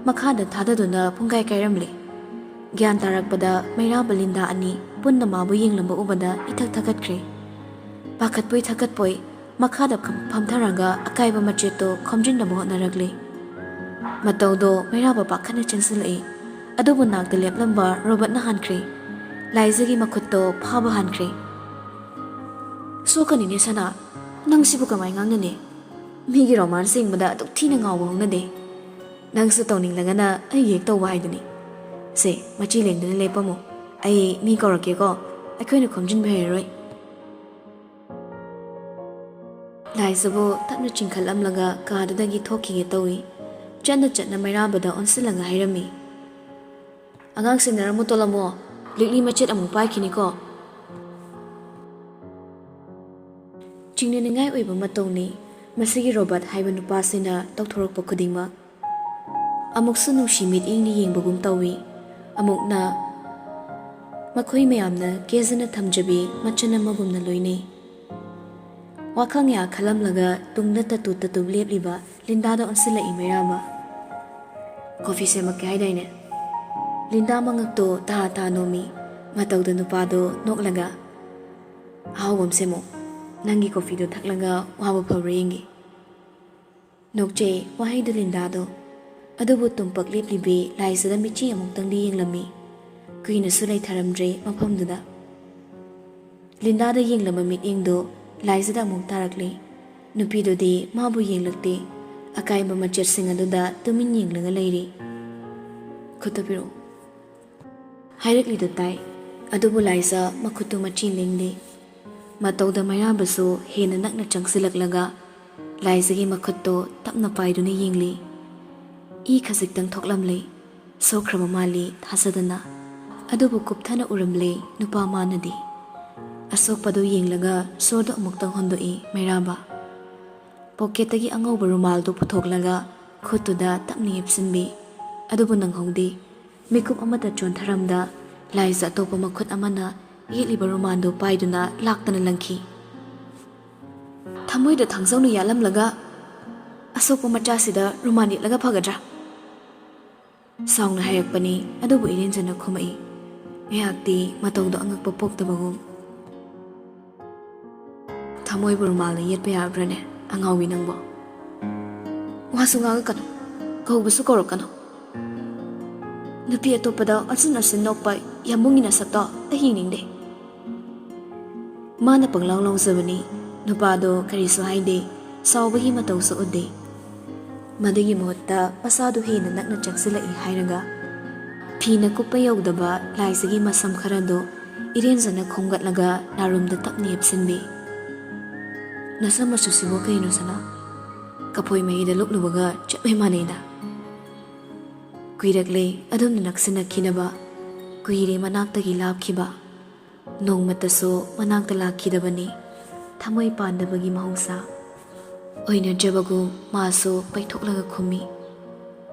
ꯃꯈꯥꯗ ꯊꯥꯗꯗꯨꯅ ꯄꯨꯡꯀꯥꯏ ꯀꯥꯏꯔꯝꯂꯦ꯫ ꯒ꯭ꯌꯥꯟ ꯇꯥꯔꯛꯄꯗ ꯃꯩꯔꯥꯕ ꯂꯤꯟꯗꯥ ꯑꯅꯤ ꯄꯨꯟꯅ ꯃꯥꯕꯨ ꯌꯦꯡꯂꯝꯕ ꯎꯕꯗ ꯏꯊꯛ ꯊꯛꯀꯠꯈ꯭ꯔꯦ꯫ ꯄꯥꯈꯠꯄꯣꯏ ꯊꯛꯀꯠꯄꯣꯏ ꯃꯈꯥꯗ ꯐꯝ-, ꯐꯝꯊꯔꯒ ꯑꯀꯥꯏꯕ ꯃꯆꯦꯠꯇꯣ ꯈꯣꯝꯖꯤꯟꯅꯕ ꯍꯣꯠꯅꯔꯛꯂꯦ꯫ ꯃꯇꯧꯗꯣ ꯃꯩꯔꯥꯕ ꯄꯥꯈꯠꯅ ꯆꯦꯟꯁꯤꯜꯂꯛꯏ꯫ ꯑꯗꯨꯕꯨ ꯅꯥꯛꯇ ꯂꯦꯞꯂꯝꯕ ꯔꯣꯕꯔꯠꯅ ꯍꯥꯟꯈ꯭ꯔꯦ꯫ ꯂꯥꯏꯖꯒꯤ ꯃꯈꯨꯠꯇꯣ ꯐꯥꯕ ꯍꯥꯟꯈ꯭ꯔꯦ꯫ "ꯁꯣꯛꯀꯅꯤꯅꯦ ꯁꯅꯥ, ꯅꯪꯁꯤꯕꯨ ꯀꯃꯥꯏ ꯉꯥꯡꯅꯅꯤ? ꯃꯤꯒꯤ romance ꯌꯦꯡꯕꯗ ꯑꯗꯨꯛ ꯊꯤꯅ ꯉꯥꯎꯕ ꯍꯧꯅꯗꯦ꯫ ꯅꯪꯁꯨ ꯇꯧꯅꯤꯡꯂꯒꯅ ꯑꯩ react ꯇꯧꯕ ꯍꯥꯏꯗꯨꯅꯤ꯫ ꯁꯦ, ꯃꯆꯤ ꯂꯦꯡꯗꯅ ꯂꯦꯞꯄꯝꯃꯣ꯫ ꯑꯩ ꯃꯤ ꯀꯧꯔꯛꯀꯦꯀꯣ꯫ ꯑꯩꯈꯣꯏꯅ ꯈꯣꯝꯖꯤꯟꯕ ꯍꯩꯔꯔꯣꯏ꯫ ꯂꯥꯏꯖꯕꯨ ꯇꯞꯅ ꯆꯤꯡꯈꯠꯂꯝꯂꯒ ꯀꯥꯗꯨꯗꯒꯤ ꯊꯣꯛꯈꯤꯒꯦ ꯇꯧꯏ꯫ ꯆꯠꯅ ꯆꯠꯅ ꯃꯩꯔꯥꯕꯗ ꯑꯣꯟꯁꯤꯜꯂꯒ ꯍꯥꯏꯔꯝꯃꯤ, "ꯑꯉꯥꯡ ꯁꯦꯟꯅꯔꯝꯃꯨ ꯇꯣꯂꯝꯃꯣ, ꯂꯤꯛꯂꯤ ꯃꯆꯦꯠ ꯑꯃꯨꯛ ꯄꯥꯏꯈꯤꯅꯤꯀꯣ"꯫ ꯆꯤꯡꯅꯅꯤꯡꯉꯥꯏ ꯑꯣꯏꯕ ꯃꯇꯧꯅꯤ ꯃꯁꯤꯒꯤ ꯔꯣꯕꯥꯔꯠ ꯍꯥꯏꯕ ꯅꯨꯄꯥꯁꯤꯅ ꯇꯧꯊꯣꯔꯛꯄ ꯈꯨꯗꯤꯡꯃꯛ꯫ ꯑꯃꯨꯛꯁꯨ ꯅꯨꯡꯁꯤ ꯃꯤꯠꯌꯦꯡꯅ ꯌꯦꯡꯕꯒꯨꯝ ꯇꯧꯏ, ꯑꯃꯨꯛꯅ ꯃꯈꯣꯏ ꯃꯌꯥꯝꯅ ꯀꯦꯖꯅ ꯊꯝꯖꯕꯤ ꯃꯆꯟ ꯑꯃꯒꯨꯝꯅ ꯂꯣꯏꯅꯩ꯫ ꯋꯥꯈꯜ ꯀꯌꯥ ꯈꯜꯂꯝꯂꯒ ꯇꯨꯡꯗ ꯇꯠꯇꯨ ꯇꯠꯇꯨ ꯂꯦꯞꯂꯤꯕ ꯂꯤꯟꯗꯥꯗ ꯑꯣꯟꯁꯤꯜꯂꯛꯏ ꯃꯩꯔꯥꯕ꯫ "ꯀꯣꯐꯤ ꯁꯦꯝꯃꯛꯀꯦ ꯍꯥꯏꯗꯥꯏꯅꯦ?" ꯂꯤꯟꯗꯥ ꯃꯉꯛꯇꯣ ꯇꯥ ꯇꯥ ꯅꯣꯝꯃꯤ꯫ ꯃꯇꯧꯗ ꯅꯨꯄꯥꯗꯣ ꯅꯣꯛꯂꯒ, "ꯑꯍꯥꯎꯕ ꯑꯃ ꯁꯦꯝꯃꯣ꯫ ꯅꯪꯒꯤ ꯀꯣꯐꯤꯗꯣ ꯊꯛꯂꯒ ꯋꯥꯕ ꯐꯕ꯭ꯔꯥ ꯌꯦꯡꯒꯦ"꯫ ꯅꯣꯛꯆꯩ ꯋꯥꯍꯩꯗꯨ ꯂꯤꯟꯗꯥꯗꯣ꯫ ꯑꯗꯨꯕꯨ ꯇꯨꯝꯄꯛ ꯂꯦꯞꯂꯤꯕꯤ ꯂꯥꯏꯖꯗ ꯃꯤꯠꯆꯤ ꯑꯃꯨꯛꯇꯪꯗꯤ ꯌꯦꯡꯂꯝꯃꯤ꯫ ꯀꯨꯏꯅꯁꯨ ꯂꯩꯊꯔꯝꯗ꯭ꯔꯦ ꯃꯐꯝꯗꯨꯗ꯫ ꯂꯤꯟꯗꯥꯗ ꯌꯦꯡꯂꯝꯕ ꯃꯤꯠꯌꯦꯡꯗꯨ ꯂꯥꯏꯖꯗ ꯑꯃꯨꯛ ꯇꯥꯔꯛꯂꯤ꯫ ꯅꯨꯄꯤꯗꯨꯗꯤ ꯃꯥꯕꯨ ꯌꯦꯡꯂꯛꯇꯦ꯫ ꯑꯀꯥꯏꯕ ꯃꯆꯦꯠꯁꯤꯡ ꯑꯗꯨꯗ ꯇꯨꯃꯤꯟ ꯌꯦꯡꯂꯒ ꯂꯩꯔꯤ꯫ "ꯈꯨꯠꯇꯨ ꯄꯤꯔꯛꯎ" ꯍꯥꯏꯔꯛꯂꯤꯗꯨ ꯇꯥꯏ꯫ ꯑꯗꯨꯕꯨ ꯂꯥꯏꯖ ꯃꯈꯨꯠꯇꯨ ꯃꯆꯤ ꯂꯦꯡꯗꯦ꯫ ꯃꯇꯧꯗ ꯃꯩꯔꯥꯕꯁꯨ ꯍꯦꯟꯅ ꯅꯛꯅ ꯆꯪꯁꯤꯜꯂꯛꯂꯒ ꯂꯥꯏꯖꯒꯤ ꯃꯈꯨꯠꯇꯣ ꯇꯞꯅ ꯄꯥꯏꯗꯨꯅ ꯌꯦꯡꯂꯤ꯫ ꯏ ꯈꯖꯤꯛꯇꯪ ꯊꯣꯛꯂꯝꯂꯦ꯫ ꯁꯣꯛꯈ꯭ꯔꯕ ꯃꯥꯜꯂꯤ ꯊꯥꯖꯗꯅ꯫ ꯑꯗꯨꯕꯨ ꯀꯨꯞꯊꯅ ꯎꯔꯝꯂꯦ ꯅꯨꯄꯥ ꯃꯥꯅꯗꯤ꯫ ꯑꯁꯣꯛꯄꯗꯨ ꯌꯦꯡꯂꯒ ꯁꯣꯔꯗꯨ ꯑꯃꯨꯛꯇꯪ ꯍꯣꯟꯗꯣꯛꯏ ꯃꯩꯔꯥꯕ꯫ ꯄꯣꯀꯦꯠꯇꯒꯤ ꯑꯉꯧꯕ ꯔꯨꯃꯥꯜꯗꯨ ꯄꯨꯊꯣꯛꯂꯒ ꯈꯨꯠꯇꯨꯗ ꯇꯞꯅ ꯌꯦꯞꯁꯤꯟꯕꯤ꯫ ꯑꯗꯨꯕꯨ ꯅꯪꯍꯧꯗꯦ꯫ ꯃꯤꯀꯨꯞ ꯑꯃꯇ ꯆꯣꯟꯊꯔꯝꯗ ꯂꯥꯏꯖ ꯑꯇꯣꯞꯄ ꯃꯈꯨꯠ ꯑꯃꯅ ꯌꯦꯠꯂꯤꯕ ꯔꯨꯃꯥꯜꯗꯨ ꯄꯥꯏꯗꯨꯅ ꯂꯥꯛꯇꯅ ꯂꯪꯈꯤ꯫ "ꯊꯃꯣꯏꯗ ꯊꯥꯡꯖꯧꯅ ꯌꯥꯜꯂꯝꯂꯒ ꯑꯁꯣꯛꯄ ꯃꯆꯥꯁꯤꯗ ꯔꯨꯃꯥꯜ ꯌꯦꯠꯂꯒ ꯐꯒꯗ꯭ꯔꯥ?" ꯁꯥꯎꯅ ꯍꯥꯏꯔꯛꯄꯅꯤ, ꯑꯗꯨꯕꯨ ꯏꯔꯦꯟꯖꯅ ꯈꯨꯝꯃꯛꯏ꯫ ꯉꯥꯏꯍꯥꯛꯇꯤ ꯃꯇꯧꯗꯣ ꯑꯉꯛꯄ ꯄꯣꯛꯇꯕꯒꯨꯝ꯫ "ꯊꯃꯣꯏꯕꯨ ꯔꯨꯃꯥꯜꯅ ꯌꯦꯠꯄ ꯌꯥꯕ꯭ꯔꯥꯅꯦ, ꯑꯉꯥꯎꯕꯤ ꯅꯪꯕꯣ? ꯋꯥꯁꯨ ꯉꯥꯡꯉꯛꯀꯅꯨ, ꯀꯧꯕꯁꯨ ꯀꯧꯔꯛꯀꯅꯨ꯫ ꯅꯨꯄꯤ ꯑꯇꯣꯞꯄꯗ ꯑꯣꯟꯁꯤꯟ ꯑꯣꯟꯁꯤꯟ ꯅꯣꯛꯄ ꯌꯥꯝꯕꯨꯡꯒꯤ ꯅꯁꯛꯇꯣ ꯑꯩ ꯌꯦꯡꯅꯤꯡꯗꯦ"꯫ ꯃꯥꯅ ꯄꯪꯂꯥꯎ ꯂꯥꯎꯖꯕꯅꯤ꯫ ꯅꯨꯄꯥꯗꯣ ꯀꯔꯤꯁꯨ ꯍꯥꯏꯗꯦ, ꯁꯥꯎꯕꯒꯤ ꯃꯇꯧꯁꯨ ꯎꯠꯇꯦ꯫ ꯃꯗꯨꯒꯤ ꯃꯍꯨꯠꯇ ꯃꯁꯥꯗꯨ ꯍꯦꯟꯅ ꯅꯛꯅ ꯆꯪꯁꯤꯜꯂꯛꯏ ꯍꯥꯏꯔꯒ, ꯐꯤꯅ ꯀꯨꯞꯄ ꯌꯧꯗꯕ ꯂꯥꯏꯖꯒꯤ ꯃꯁꯝ ꯈꯔꯗꯣ ꯏꯔꯦꯟꯖꯅ ꯈꯣꯝꯒꯠꯂꯒ ꯅꯥꯔꯨꯝꯗ ꯇꯞꯅ ꯌꯦꯞꯁꯤꯟꯕꯤ꯫ "ꯅꯁꯝ ꯃꯆꯨꯁꯤꯕꯨ ꯀꯩꯅꯣ, ꯁꯅꯥ? ꯀꯐꯣꯏ ꯃꯍꯤꯗ ꯂꯨꯞꯂꯨꯕꯒ ꯆꯞ ꯍꯦꯛ ꯃꯥꯟꯅꯩꯗ꯫ ꯀꯨꯏꯔꯛꯂꯦ ꯑꯗꯨꯝꯅ ꯅꯛꯁꯤꯟꯅꯈꯤꯗꯕ, ꯀꯨꯏꯔꯦ ꯃꯅꯥꯛꯇꯒꯤ ꯂꯥꯞꯈꯤꯕ꯫ ꯅꯣꯡꯃꯇꯁꯨ ꯃꯅꯥꯛꯇ ꯂꯥꯛꯈꯤꯗꯕꯅꯤ, ꯊꯃꯣꯏ ꯄꯥꯟꯗꯕꯒꯤ ꯃꯍꯧꯁꯥ ꯑꯣꯏꯅꯖꯕꯒꯨꯝ ꯃꯥꯁꯨ ꯄꯩꯊꯣꯛꯂꯒ ꯈꯨꯝꯃꯤ꯫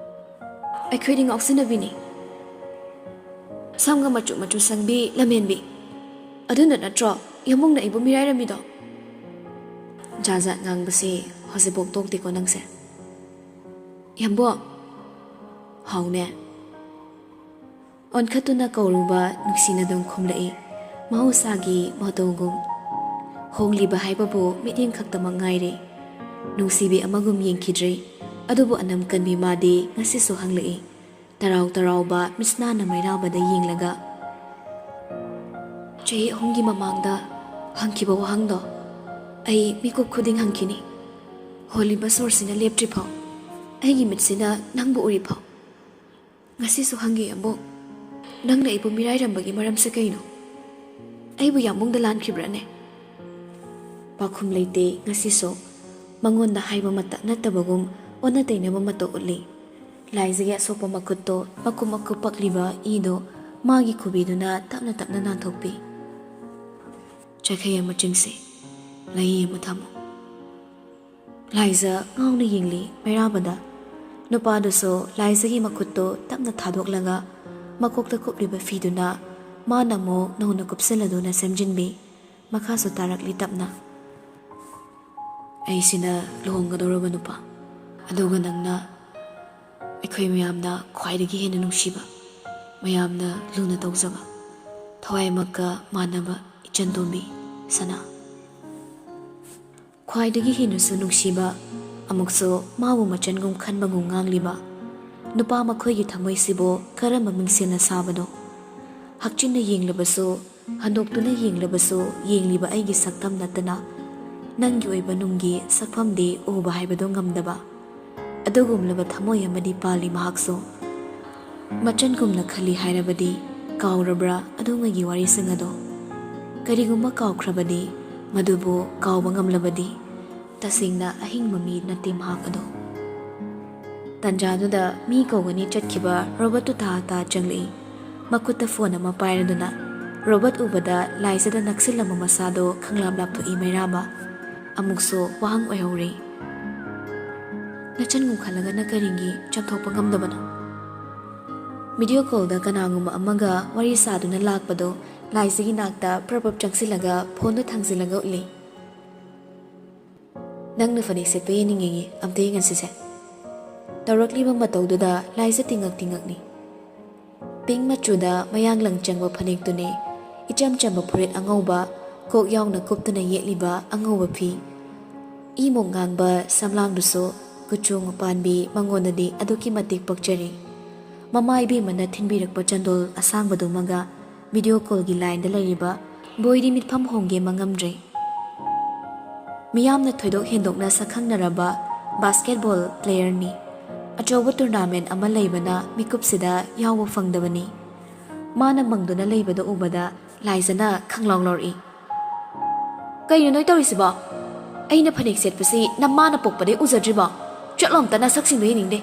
"ꯑꯩꯈꯣꯏꯗꯤ ꯉꯥꯎꯁꯤꯟꯅꯕꯤꯅꯤ, ꯁꯝꯒ ꯃꯆꯨ ꯃꯆꯨ ꯁꯪꯕꯤ ꯂꯝꯍꯦꯟꯕꯤ꯫ ꯑꯗꯨꯅ ꯅꯠꯇ꯭ꯔꯣ ꯌꯥꯝꯕꯨꯡꯅ ꯑꯩꯕꯨ ꯃꯤꯔꯥꯏꯔꯝꯃꯤꯗꯣ?" ꯖꯥꯠ ꯖꯥꯠ ꯉꯥꯡꯕꯁꯦ ꯍꯧꯖꯤꯛꯐꯥꯎ ꯇꯣꯛꯇꯦꯀꯣ ꯅꯪꯁꯦ꯫ "ꯌꯥꯝꯕꯨꯡ!" "ꯍꯥꯎꯅꯦ?" ꯑꯣꯟꯈꯠꯇꯨꯅ ꯀꯧꯔꯨꯕ ꯅꯨꯡꯁꯤꯅ ꯑꯗꯨꯝ ꯈꯨꯝꯂꯛꯏ, ꯃꯍꯧꯁꯥꯒꯤ ꯃꯇꯧꯒꯨꯝ꯫ ꯍꯣꯡꯂꯤꯕ ꯍꯥꯏꯕꯕꯨ ꯃꯤꯠꯌꯦꯡ ꯈꯛꯇꯃꯛ ꯉꯥꯏꯔꯦ꯫ ꯅꯨꯡꯁꯤꯕꯤ ꯑꯃꯒꯨꯝ ꯌꯦꯡꯈꯤꯗ꯭ꯔꯦ, ꯑꯗꯨꯕꯨ ꯑꯅꯝ ꯀꯟꯕꯤ ꯃꯥꯗꯤ ꯉꯁꯤꯁꯨ ꯍꯪꯂꯛꯏ, ꯇꯔꯥꯎ ꯇꯔꯥꯎꯕ ꯃꯤꯠꯁꯅꯥꯅ ꯃꯩꯔꯥꯕꯗ ꯌꯦꯡꯂꯒ꯫ "ꯆꯍꯤ ꯑꯍꯨꯝꯒꯤ ꯃꯃꯥꯡꯗ ꯍꯪꯈꯤꯕ ꯋꯥꯍꯪꯗꯣ ꯑꯩ ꯃꯤꯀꯨꯞ ꯈꯨꯗꯤꯡ ꯍꯪꯈꯤꯅꯤ꯫ ꯍꯣꯜꯂꯤꯕ ꯁꯣꯔꯁꯤꯅ ꯂꯦꯞꯇ꯭ꯔꯤꯐꯥꯎ, ꯑꯩꯒꯤ ꯃꯤꯠꯁꯤꯅ ꯅꯪꯕꯨ ꯎꯔꯤꯐꯥꯎ꯫ ꯉꯁꯤꯁꯨ ꯍꯪꯒꯦ, ꯑꯕꯣꯛ, ꯅꯪꯅ ꯑꯩꯕꯨ ꯃꯤꯔꯥꯏꯔꯝꯕꯒꯤ ꯃꯔꯝꯁꯦ ꯀꯩꯅꯣ? ꯑꯩꯕꯨ ꯌꯥꯝꯕꯨꯡꯗ ꯂꯥꯟꯈꯤꯕ꯭ꯔꯥꯅꯦ?" ꯄꯥꯎꯈꯨꯝ ꯂꯩꯇꯦ ꯉꯁꯤꯁꯨ꯫ ꯃꯉꯣꯟꯗ ꯍꯥꯏꯕꯃꯛꯇ ꯅꯠꯇꯕꯒꯨꯝ ꯑꯣꯟꯅ ꯇꯩꯅꯕ ꯃꯇꯧ ꯎꯠꯂꯤ꯫ ꯂꯥꯏꯖꯒꯤ ꯑꯁꯣꯛꯄ ꯃꯈꯨꯠꯇꯣ ꯃꯀꯨꯞ ꯃꯀꯨꯞ ꯄꯛꯂꯤꯕ ꯏꯗꯣ ꯃꯥꯒꯤ ꯈꯨꯕꯤꯗꯨꯅ ꯇꯞꯅ ꯇꯞꯅ ꯅꯥꯟꯊꯣꯛꯄꯤ꯫ "ꯆꯩꯈꯩ ꯑꯃ ꯆꯤꯡꯁꯤ, ꯂꯩ ꯑꯃ ꯊꯝꯃꯨ꯫" ꯂꯥꯏꯖ ꯉꯥꯎꯅ ꯌꯦꯡꯂꯤ ꯃꯩꯔꯥꯕꯗ꯫ ꯅꯨꯄꯥꯗꯨꯁꯨ ꯂꯥꯏꯖꯒꯤ ꯃꯈꯨꯠꯇꯨ ꯇꯞꯅ ꯊꯥꯗꯣꯛꯂꯒ ꯃꯀꯣꯛꯇ ꯀꯨꯞꯂꯤꯕ ꯐꯤꯗꯨꯅ ꯃꯥꯅ ꯑꯃꯨꯛ ꯅꯧꯅ ꯀꯨꯞꯁꯤꯜꯂꯗꯨꯅ ꯁꯦꯝꯖꯤꯟꯕꯤ꯫ ꯃꯈꯥꯁꯨ ꯇꯥꯔꯛꯂꯤ ꯇꯞꯅ꯫ "ꯑꯩꯁꯤꯅ ꯂꯨꯍꯣꯡꯒꯗꯧꯔꯕ ꯅꯨꯄꯥ, ꯑꯗꯨꯒ ꯅꯪꯅ ꯑꯩꯈꯣꯏ ꯃꯌꯥꯝꯅ ꯈ꯭ꯋꯥꯏꯗꯒꯤ ꯍꯦꯟꯅ ꯅꯨꯡꯁꯤꯕ, ꯃꯌꯥꯝꯅ ꯂꯨꯅ ꯇꯧꯖꯕ, ꯊꯋꯥꯏꯃꯛꯀ ꯃꯥꯟꯅꯕ ꯏꯆꯟ ꯇꯣꯝꯕꯤ, ꯁꯅꯥ꯫" ꯈ꯭ꯋꯥꯏꯗꯒꯤ ꯍꯦꯟꯅꯁꯨ ꯅꯨꯡꯁꯤꯕ, ꯑꯃꯨꯛꯁꯨ ꯃꯥꯕꯨ ꯃꯆꯟꯒꯨꯝ ꯈꯟꯕꯒꯨꯝ ꯉꯥꯡꯂꯤꯕ ꯅꯨꯄꯥ ꯃꯈꯣꯏꯒꯤ ꯊꯃꯣꯏꯁꯤꯕꯨ ꯀꯔꯝꯕ ꯃꯤꯡꯁꯦꯜꯅ ꯁꯥꯕꯅꯣ? ꯍꯛꯆꯤꯟꯅ ꯌꯦꯡꯂꯕꯁꯨ, ꯍꯟꯗꯣꯛꯇꯨꯅ ꯌꯦꯡꯂꯕꯁꯨ, ꯌꯦꯡꯂꯤꯕ ꯑꯩꯒꯤ ꯁꯛꯇꯝ ꯅꯠꯇꯅ ꯅꯪꯒꯤ ꯑꯣꯏꯕ ꯅꯨꯡꯒꯤ ꯁꯛꯐꯝꯗꯤ ꯎꯕ ꯍꯥꯏꯕꯗꯨ ꯉꯝꯗꯕ ꯑꯗꯨꯒꯨꯝꯂꯕ ꯊꯃꯣꯏ ꯑꯃꯗꯤ ꯄꯥꯜꯂꯤ ꯃꯍꯥꯛꯁꯨ꯫ ꯃꯆꯟꯒꯨꯝꯅ ꯈꯜꯂꯤ ꯍꯥꯏꯔꯕꯗꯤ ꯀꯥꯎꯔꯕ꯭ꯔꯥ ꯑꯗꯨꯉꯩꯒꯤ ꯋꯥꯔꯤꯁꯤꯡ ꯑꯗꯣ? ꯀꯔꯤꯒꯨꯝꯕ ꯀꯥꯎꯈ꯭ꯔꯕꯗꯤ, ꯃꯗꯨꯕꯨ ꯀꯥꯎꯕ ꯉꯝꯂꯕꯗꯤ, ꯇꯁꯦꯡꯅ ꯑꯍꯤꯡꯕ ꯃꯤ ꯅꯠꯇꯦ ꯃꯍꯥꯛ ꯑꯗꯣ꯫ ꯇꯟꯖꯥꯗꯨꯗ ꯃꯤ ꯀꯧꯒꯅꯤ ꯆꯠꯈꯤꯕ ꯔꯣꯕꯔꯠꯇꯨ ꯇꯥ ꯇꯥ ꯆꯪꯂꯛꯏ꯫ ꯃꯈꯨꯠꯇ ꯐꯣꯟ ꯑꯃ ꯄꯥꯏꯔꯗꯨꯅ ꯔꯣꯕꯔꯠ ꯎꯕꯗ ꯂꯥꯏꯖꯗ ꯅꯛꯁꯤꯜꯂꯝꯕ ꯃꯁꯥꯗꯣ ꯈꯪꯂꯥꯞ ꯂꯥꯞꯊꯣꯛꯏ ꯃꯩꯔꯥꯕ꯫ ꯑꯃꯨꯛꯁꯨ ꯋꯥꯍꯪ ꯑꯣꯏꯍꯧꯔꯦ꯫ ꯅꯆꯟ ꯉꯨꯝꯈꯠꯂꯒꯅ ꯀꯔꯤꯒꯤ ꯆꯥꯝꯊꯣꯛꯄ ꯉꯝꯗꯕꯅꯣ? ꯚꯤꯗꯤꯑꯣ ꯀꯣꯜꯗ ꯀꯅꯥꯒꯨꯝꯕ ꯑꯃꯒ ꯋꯥꯔꯤ ꯁꯥꯗꯨꯅ ꯂꯥꯛꯄꯗꯣ ꯂꯥꯏꯖꯒꯤ ꯅꯥꯛꯇ ꯄ꯭ꯔꯞ ꯄ꯭ꯔꯞ ꯆꯪꯁꯤꯜꯂꯒ ꯐꯣꯟꯗꯨ ꯊꯥꯡꯖꯤꯜꯂꯒ ꯎꯠꯂꯤ꯫ ꯅꯪꯅ ꯐꯅꯦꯛ ꯁꯦꯠꯄ ꯌꯦꯡꯅꯤꯡꯉꯦꯌꯦ, ꯑꯝꯇ ꯌꯦꯡꯍꯟꯁꯤꯁꯦ꯫ ꯇꯧꯔꯛꯂꯤꯕ ꯃꯇꯧꯗꯨꯗ ꯂꯥꯏꯖ ꯇꯤꯡꯉꯛ ꯇꯤꯡꯉꯛꯅꯤ꯫ ꯄꯤꯡ ꯃꯆꯨꯗ ꯃꯌꯥꯡ ꯂꯪ ꯆꯪꯕ ꯐꯅꯦꯛꯇꯨꯅꯤ, ꯏꯆꯝ ꯆꯝꯕ ꯐꯨꯔꯤꯠ ꯑꯉꯧꯕ, ꯀꯣꯛ ꯌꯥꯎꯅ ꯀꯨꯞꯇꯨꯅ ꯌꯦꯠꯂꯤꯕ ꯑꯉꯧꯕ ꯐꯤ꯫ ꯏꯃꯣꯛ ꯉꯥꯡꯕ ꯁꯝꯂꯥꯡꯗꯨꯁꯨ ꯀꯨꯆꯨ ꯉꯄꯥꯟꯕꯤ ꯃꯉꯣꯟꯗꯗꯤ ꯑꯗꯨꯛꯀꯤ ꯃꯇꯤꯛ ꯄꯛꯆꯔꯤ꯫ ꯃꯃꯥ ꯏꯕꯦꯝꯃꯅ ꯊꯤꯟꯕꯤꯔꯛꯄ ꯆꯟꯗꯣꯜ ꯑꯁꯥꯡꯕꯗꯨꯃꯒ ꯚꯤꯗꯤꯑꯣ ꯀꯣꯜꯒꯤ ꯂꯥꯏꯟꯗ ꯂꯩꯔꯤꯕ ꯕꯣꯏꯗꯤ ꯃꯤꯠꯐꯝ ꯍꯣꯡꯒꯦ ꯃꯉꯝꯗ꯭ꯔꯦ꯫ ꯃꯤꯌꯥꯝꯅ ꯊꯣꯏꯗꯣꯛ ꯍꯦꯟꯗꯣꯛꯅ ꯁꯛꯈꯪꯅꯔꯕ ꯕꯥꯁꯀꯦꯠꯕꯣꯜ ꯄ꯭ꯂꯦꯌꯔꯅꯤ꯫ ꯑꯆꯧꯕ ꯇꯣꯔꯅꯥꯃꯦꯟ ꯑꯃ ꯂꯩꯕꯅ ꯃꯤꯀꯨꯞꯁꯤꯗ ꯌꯥꯎꯕ ꯐꯪꯗꯕꯅꯤ꯫ ꯃꯥꯅ ꯃꯪꯗꯨꯅ ꯂꯩꯕꯗꯨ ꯎꯕꯗ ꯂꯥꯏꯖꯅ ꯈꯪꯂꯥꯎ ꯂꯥꯎꯔꯛꯏ꯫ "ꯀꯩꯅꯣ ꯅꯣꯏ ꯇꯧꯔꯤꯁꯤꯕꯣ? ꯑꯩꯅ ꯐꯅꯦꯛ ꯁꯦꯠꯄꯁꯤ ꯅꯃꯥꯅ ꯄꯣꯛꯄꯗꯩ ꯎꯖꯗ꯭ꯔꯤꯕꯣ? ꯆꯠꯂꯣ ꯑꯝꯇ, ꯅꯁꯛꯁꯤꯡꯗꯣ ꯌꯦꯡꯅꯤꯡꯗꯦ꯫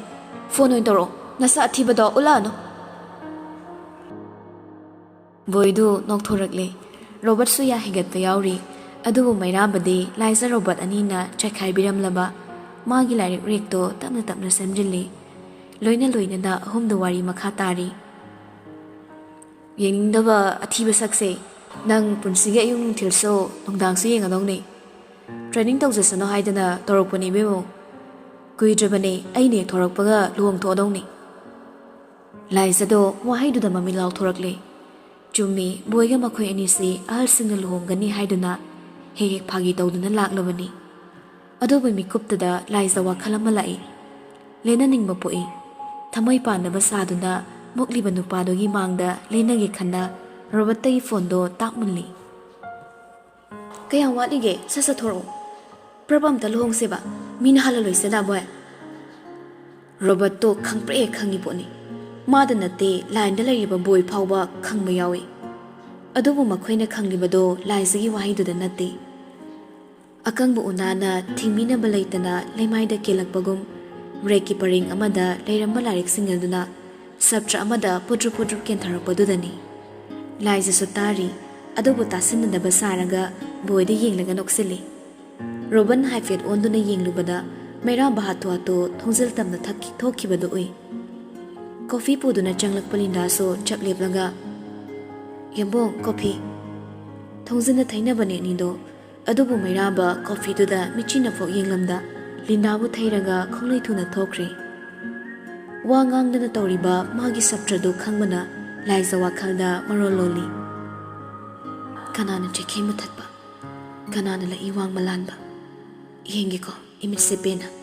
ꯐꯣꯟ ꯑꯣꯏꯅ ꯇꯧꯔꯛꯑꯣ, ꯅꯁꯛ ꯑꯊꯤꯕꯗꯣ ꯎꯠꯂꯛꯑꯅꯨ꯫" ꯕꯣꯏꯗꯨ ꯅꯣꯛꯊꯣꯔꯛꯂꯦ꯫ ꯔꯣꯕꯔꯠꯁꯨ ꯌꯥ ꯍꯦꯟꯒꯠꯄ ꯌꯥꯎꯔꯤ꯫ ꯑꯗꯨꯕꯨ ꯃꯩꯔꯥꯕꯗꯤ ꯂꯥꯏꯖ ꯔꯣꯕꯔꯠ ꯑꯅꯤꯅ ꯆꯥꯏꯈꯥꯏꯕꯤꯔꯝꯂꯕ ꯃꯥꯒꯤ ꯂꯥꯏꯔꯤꯛ ꯔꯦꯛꯇꯣ ꯇꯞꯅ ꯇꯞꯅ ꯁꯦꯝꯖꯤꯜꯂꯤ꯫ ꯂꯣꯏꯅ ꯂꯣꯏꯅꯅ ꯑꯍꯨꯝꯗꯨ ꯋꯥꯔꯤ ꯃꯈꯥ ꯇꯥꯔꯤ꯫ "ꯌꯦꯡꯅꯤꯡꯗꯕ ꯑꯊꯤꯕ ꯁꯛꯁꯦ, ꯅꯪ ꯄꯨꯟꯁꯤꯒꯤ ꯑꯌꯨꯛ ꯅꯨꯡꯊꯤꯜꯁꯨ ꯅꯨꯡꯗꯥꯡꯁꯨ ꯌꯦꯡꯒꯗꯧꯅꯤ꯫ ꯇ꯭ꯔꯦꯅꯤꯡ ꯇꯧꯖꯁꯅꯨ ꯍꯥꯏꯗꯅ ꯇꯧꯔꯛꯄꯅꯤ ꯏꯕꯦꯝꯃꯧ꯫ ꯀꯨꯏꯗ꯭ꯔꯕꯅꯦ, ꯑꯩꯅ ꯍꯦꯛ ꯊꯣꯔꯛꯄꯒ ꯂꯨꯍꯣꯡꯊꯣꯛꯑꯗꯧꯅꯤ꯫" ꯂꯥꯏꯖꯗꯣ ꯋꯥꯍꯩꯗꯨꯗ ꯃꯃꯤꯠ ꯂꯥꯎꯊꯣꯔꯛꯂꯦ꯫ ꯆꯨꯝꯃꯤ, ꯕꯣꯏꯒ ꯃꯈꯣꯏ ꯑꯅꯤꯁꯤ ꯑꯍꯜꯁꯤꯡꯅ ꯂꯨꯍꯣꯡꯒꯅꯤ ꯍꯥꯏꯗꯨꯅ ꯍꯦꯛ ꯍꯦꯛ ꯐꯥꯒꯤ ꯇꯧꯗꯨꯅ ꯂꯥꯛꯂꯕꯅꯤ꯫ ꯑꯗꯨꯕꯨ ꯃꯤꯀꯨꯞꯇꯨꯗ ꯂꯥꯏꯖ ꯋꯥꯈꯜ ꯑꯃ ꯂꯥꯛꯏ꯫ ꯂꯦꯟꯅꯅꯤꯡꯕ ꯄꯣꯛꯏ꯫ ꯊꯃꯣꯏ ꯄꯥꯟꯅꯕ ꯁꯥꯗꯨꯅ ꯃꯨꯛꯂꯤꯕ ꯅꯨꯄꯥꯗꯨꯒꯤ ꯃꯥꯡꯗ ꯂꯦꯟꯅꯒꯦ ꯈꯟꯅ ꯔꯣꯕꯔꯠꯇꯒꯤ ꯐꯣꯟꯗꯣ ꯇꯥꯛ ꯃꯨꯜꯂꯤ꯫ "ꯀꯌꯥꯝ ꯋꯥꯠꯂꯤꯒꯦ? ꯁꯠ ꯁꯠ ꯊꯣꯔꯛꯑꯣ꯫ ꯄ꯭ꯔꯕ ꯑꯝꯇ ꯂꯨꯍꯣꯡꯁꯦꯕ, ꯃꯤꯅ ꯍꯜꯂꯂꯣꯏꯁꯦꯗ ꯕꯣꯏ꯫ ꯔꯣꯕꯔꯠꯇꯣ ꯈꯪꯄ꯭ꯔꯦ ꯈꯪꯉꯤ ꯄꯣꯠꯅꯤ꯫ ꯃꯥꯗ ꯅꯠꯇꯦ, ꯂꯥꯏꯟꯗ ꯂꯩꯔꯤꯕ ꯕꯣꯏ ꯐꯥꯎꯕ ꯈꯪꯕ ꯌꯥꯎꯏ꯫ ꯑꯗꯨꯕꯨ ꯃꯈꯣꯏꯅ ꯈꯪꯂꯤꯕꯗꯣ ꯂꯥꯏꯖꯒꯤ ꯋꯥꯍꯩꯗꯨꯗ ꯅꯠꯇꯦ꯫ ꯑꯀꯪꯕ ꯎꯅꯥꯅ ꯊꯤꯡꯕꯤꯅꯕ ꯂꯩꯇꯅ ꯂꯩꯃꯥꯏꯗ ꯀꯦꯜꯂꯛꯄꯒꯨꯝ ꯔꯦꯛꯀꯤ ꯄꯔꯦꯡ ꯑꯃꯗ ꯂꯩꯔꯝꯕ ꯂꯥꯏꯔꯤꯛꯁꯤꯡ ꯑꯗꯨꯅ ꯁꯞꯇ꯭ꯔ ꯑꯃꯗ ꯄꯨꯗ꯭ꯔꯨꯞ ꯄꯨꯗ꯭ꯔꯨꯞ ꯀꯦꯟꯊꯔꯛꯄꯗꯨꯗꯅꯤ꯫ ꯂꯥꯏꯖꯁꯨ ꯇꯥꯔꯤ, ꯑꯗꯨꯕꯨ ꯇꯥꯁꯤꯟꯅꯗꯕ ꯁꯥꯔꯒ ꯕꯣꯏꯗ ꯌꯦꯡꯂꯒ ꯅꯣꯛꯁꯤꯜꯂꯤ꯫ ꯔꯣꯕꯟ ꯍꯥꯏꯐꯦꯠ ꯑꯣꯟꯗꯨꯅ ꯌꯦꯡꯂꯨꯕꯗ ꯃꯩꯔꯥꯕ ꯍꯥꯊꯨ ꯍꯥꯊꯨ ꯊꯣꯡꯖꯤꯜ ꯇꯝꯅ ꯊꯛꯈꯤ-, ꯊꯣꯛꯈꯤꯕꯗꯨ ꯎꯏ꯫ ꯀꯣꯐꯤ ꯄꯨꯗꯨꯅ ꯆꯪꯂꯛꯄ ꯂꯤꯟꯗꯥꯁꯨ ꯆꯞ ꯂꯦꯞꯂꯒ, "ꯌꯦꯝꯕꯣꯡ, ꯀꯣꯐꯤ!" ꯊꯣꯡꯖꯤꯟꯅ ꯊꯩꯅꯕꯅꯦ ꯑꯅꯤꯗꯣ, ꯑꯗꯨꯕꯨ ꯃꯩꯔꯥꯕ ꯀꯣꯐꯤꯗꯨꯗ ꯃꯤꯠꯆꯤꯅꯐꯥꯎ ꯌꯦꯡꯂꯝꯗ ꯂꯤꯟꯗꯥꯕꯨ ꯊꯩꯔꯒ ꯈꯣꯡꯂꯩ ꯊꯨꯅ ꯊꯣꯛꯈ꯭ꯔꯦ꯫ ꯋꯥ ꯉꯥꯡꯗꯅ ꯇꯧꯔꯤꯕ ꯃꯥꯒꯤ ꯁꯞꯇ꯭ꯔꯗꯨ ꯈꯪꯕꯅ ꯂꯥꯏꯖ ꯋꯥꯈꯜꯗ ꯃꯔꯣꯜ ꯂꯣꯜꯂꯤ꯫ ꯀꯅꯥꯅ ꯆꯩꯈꯦꯡ ꯃꯊꯠꯄ? ꯀꯅꯥꯅ ꯂꯛꯏ ꯋꯥꯡ ꯃꯂꯥꯟꯕ? ꯌꯦꯡꯒꯦꯀꯣ, ꯏꯃꯤꯠꯁꯦ ꯄꯦꯟꯅ꯫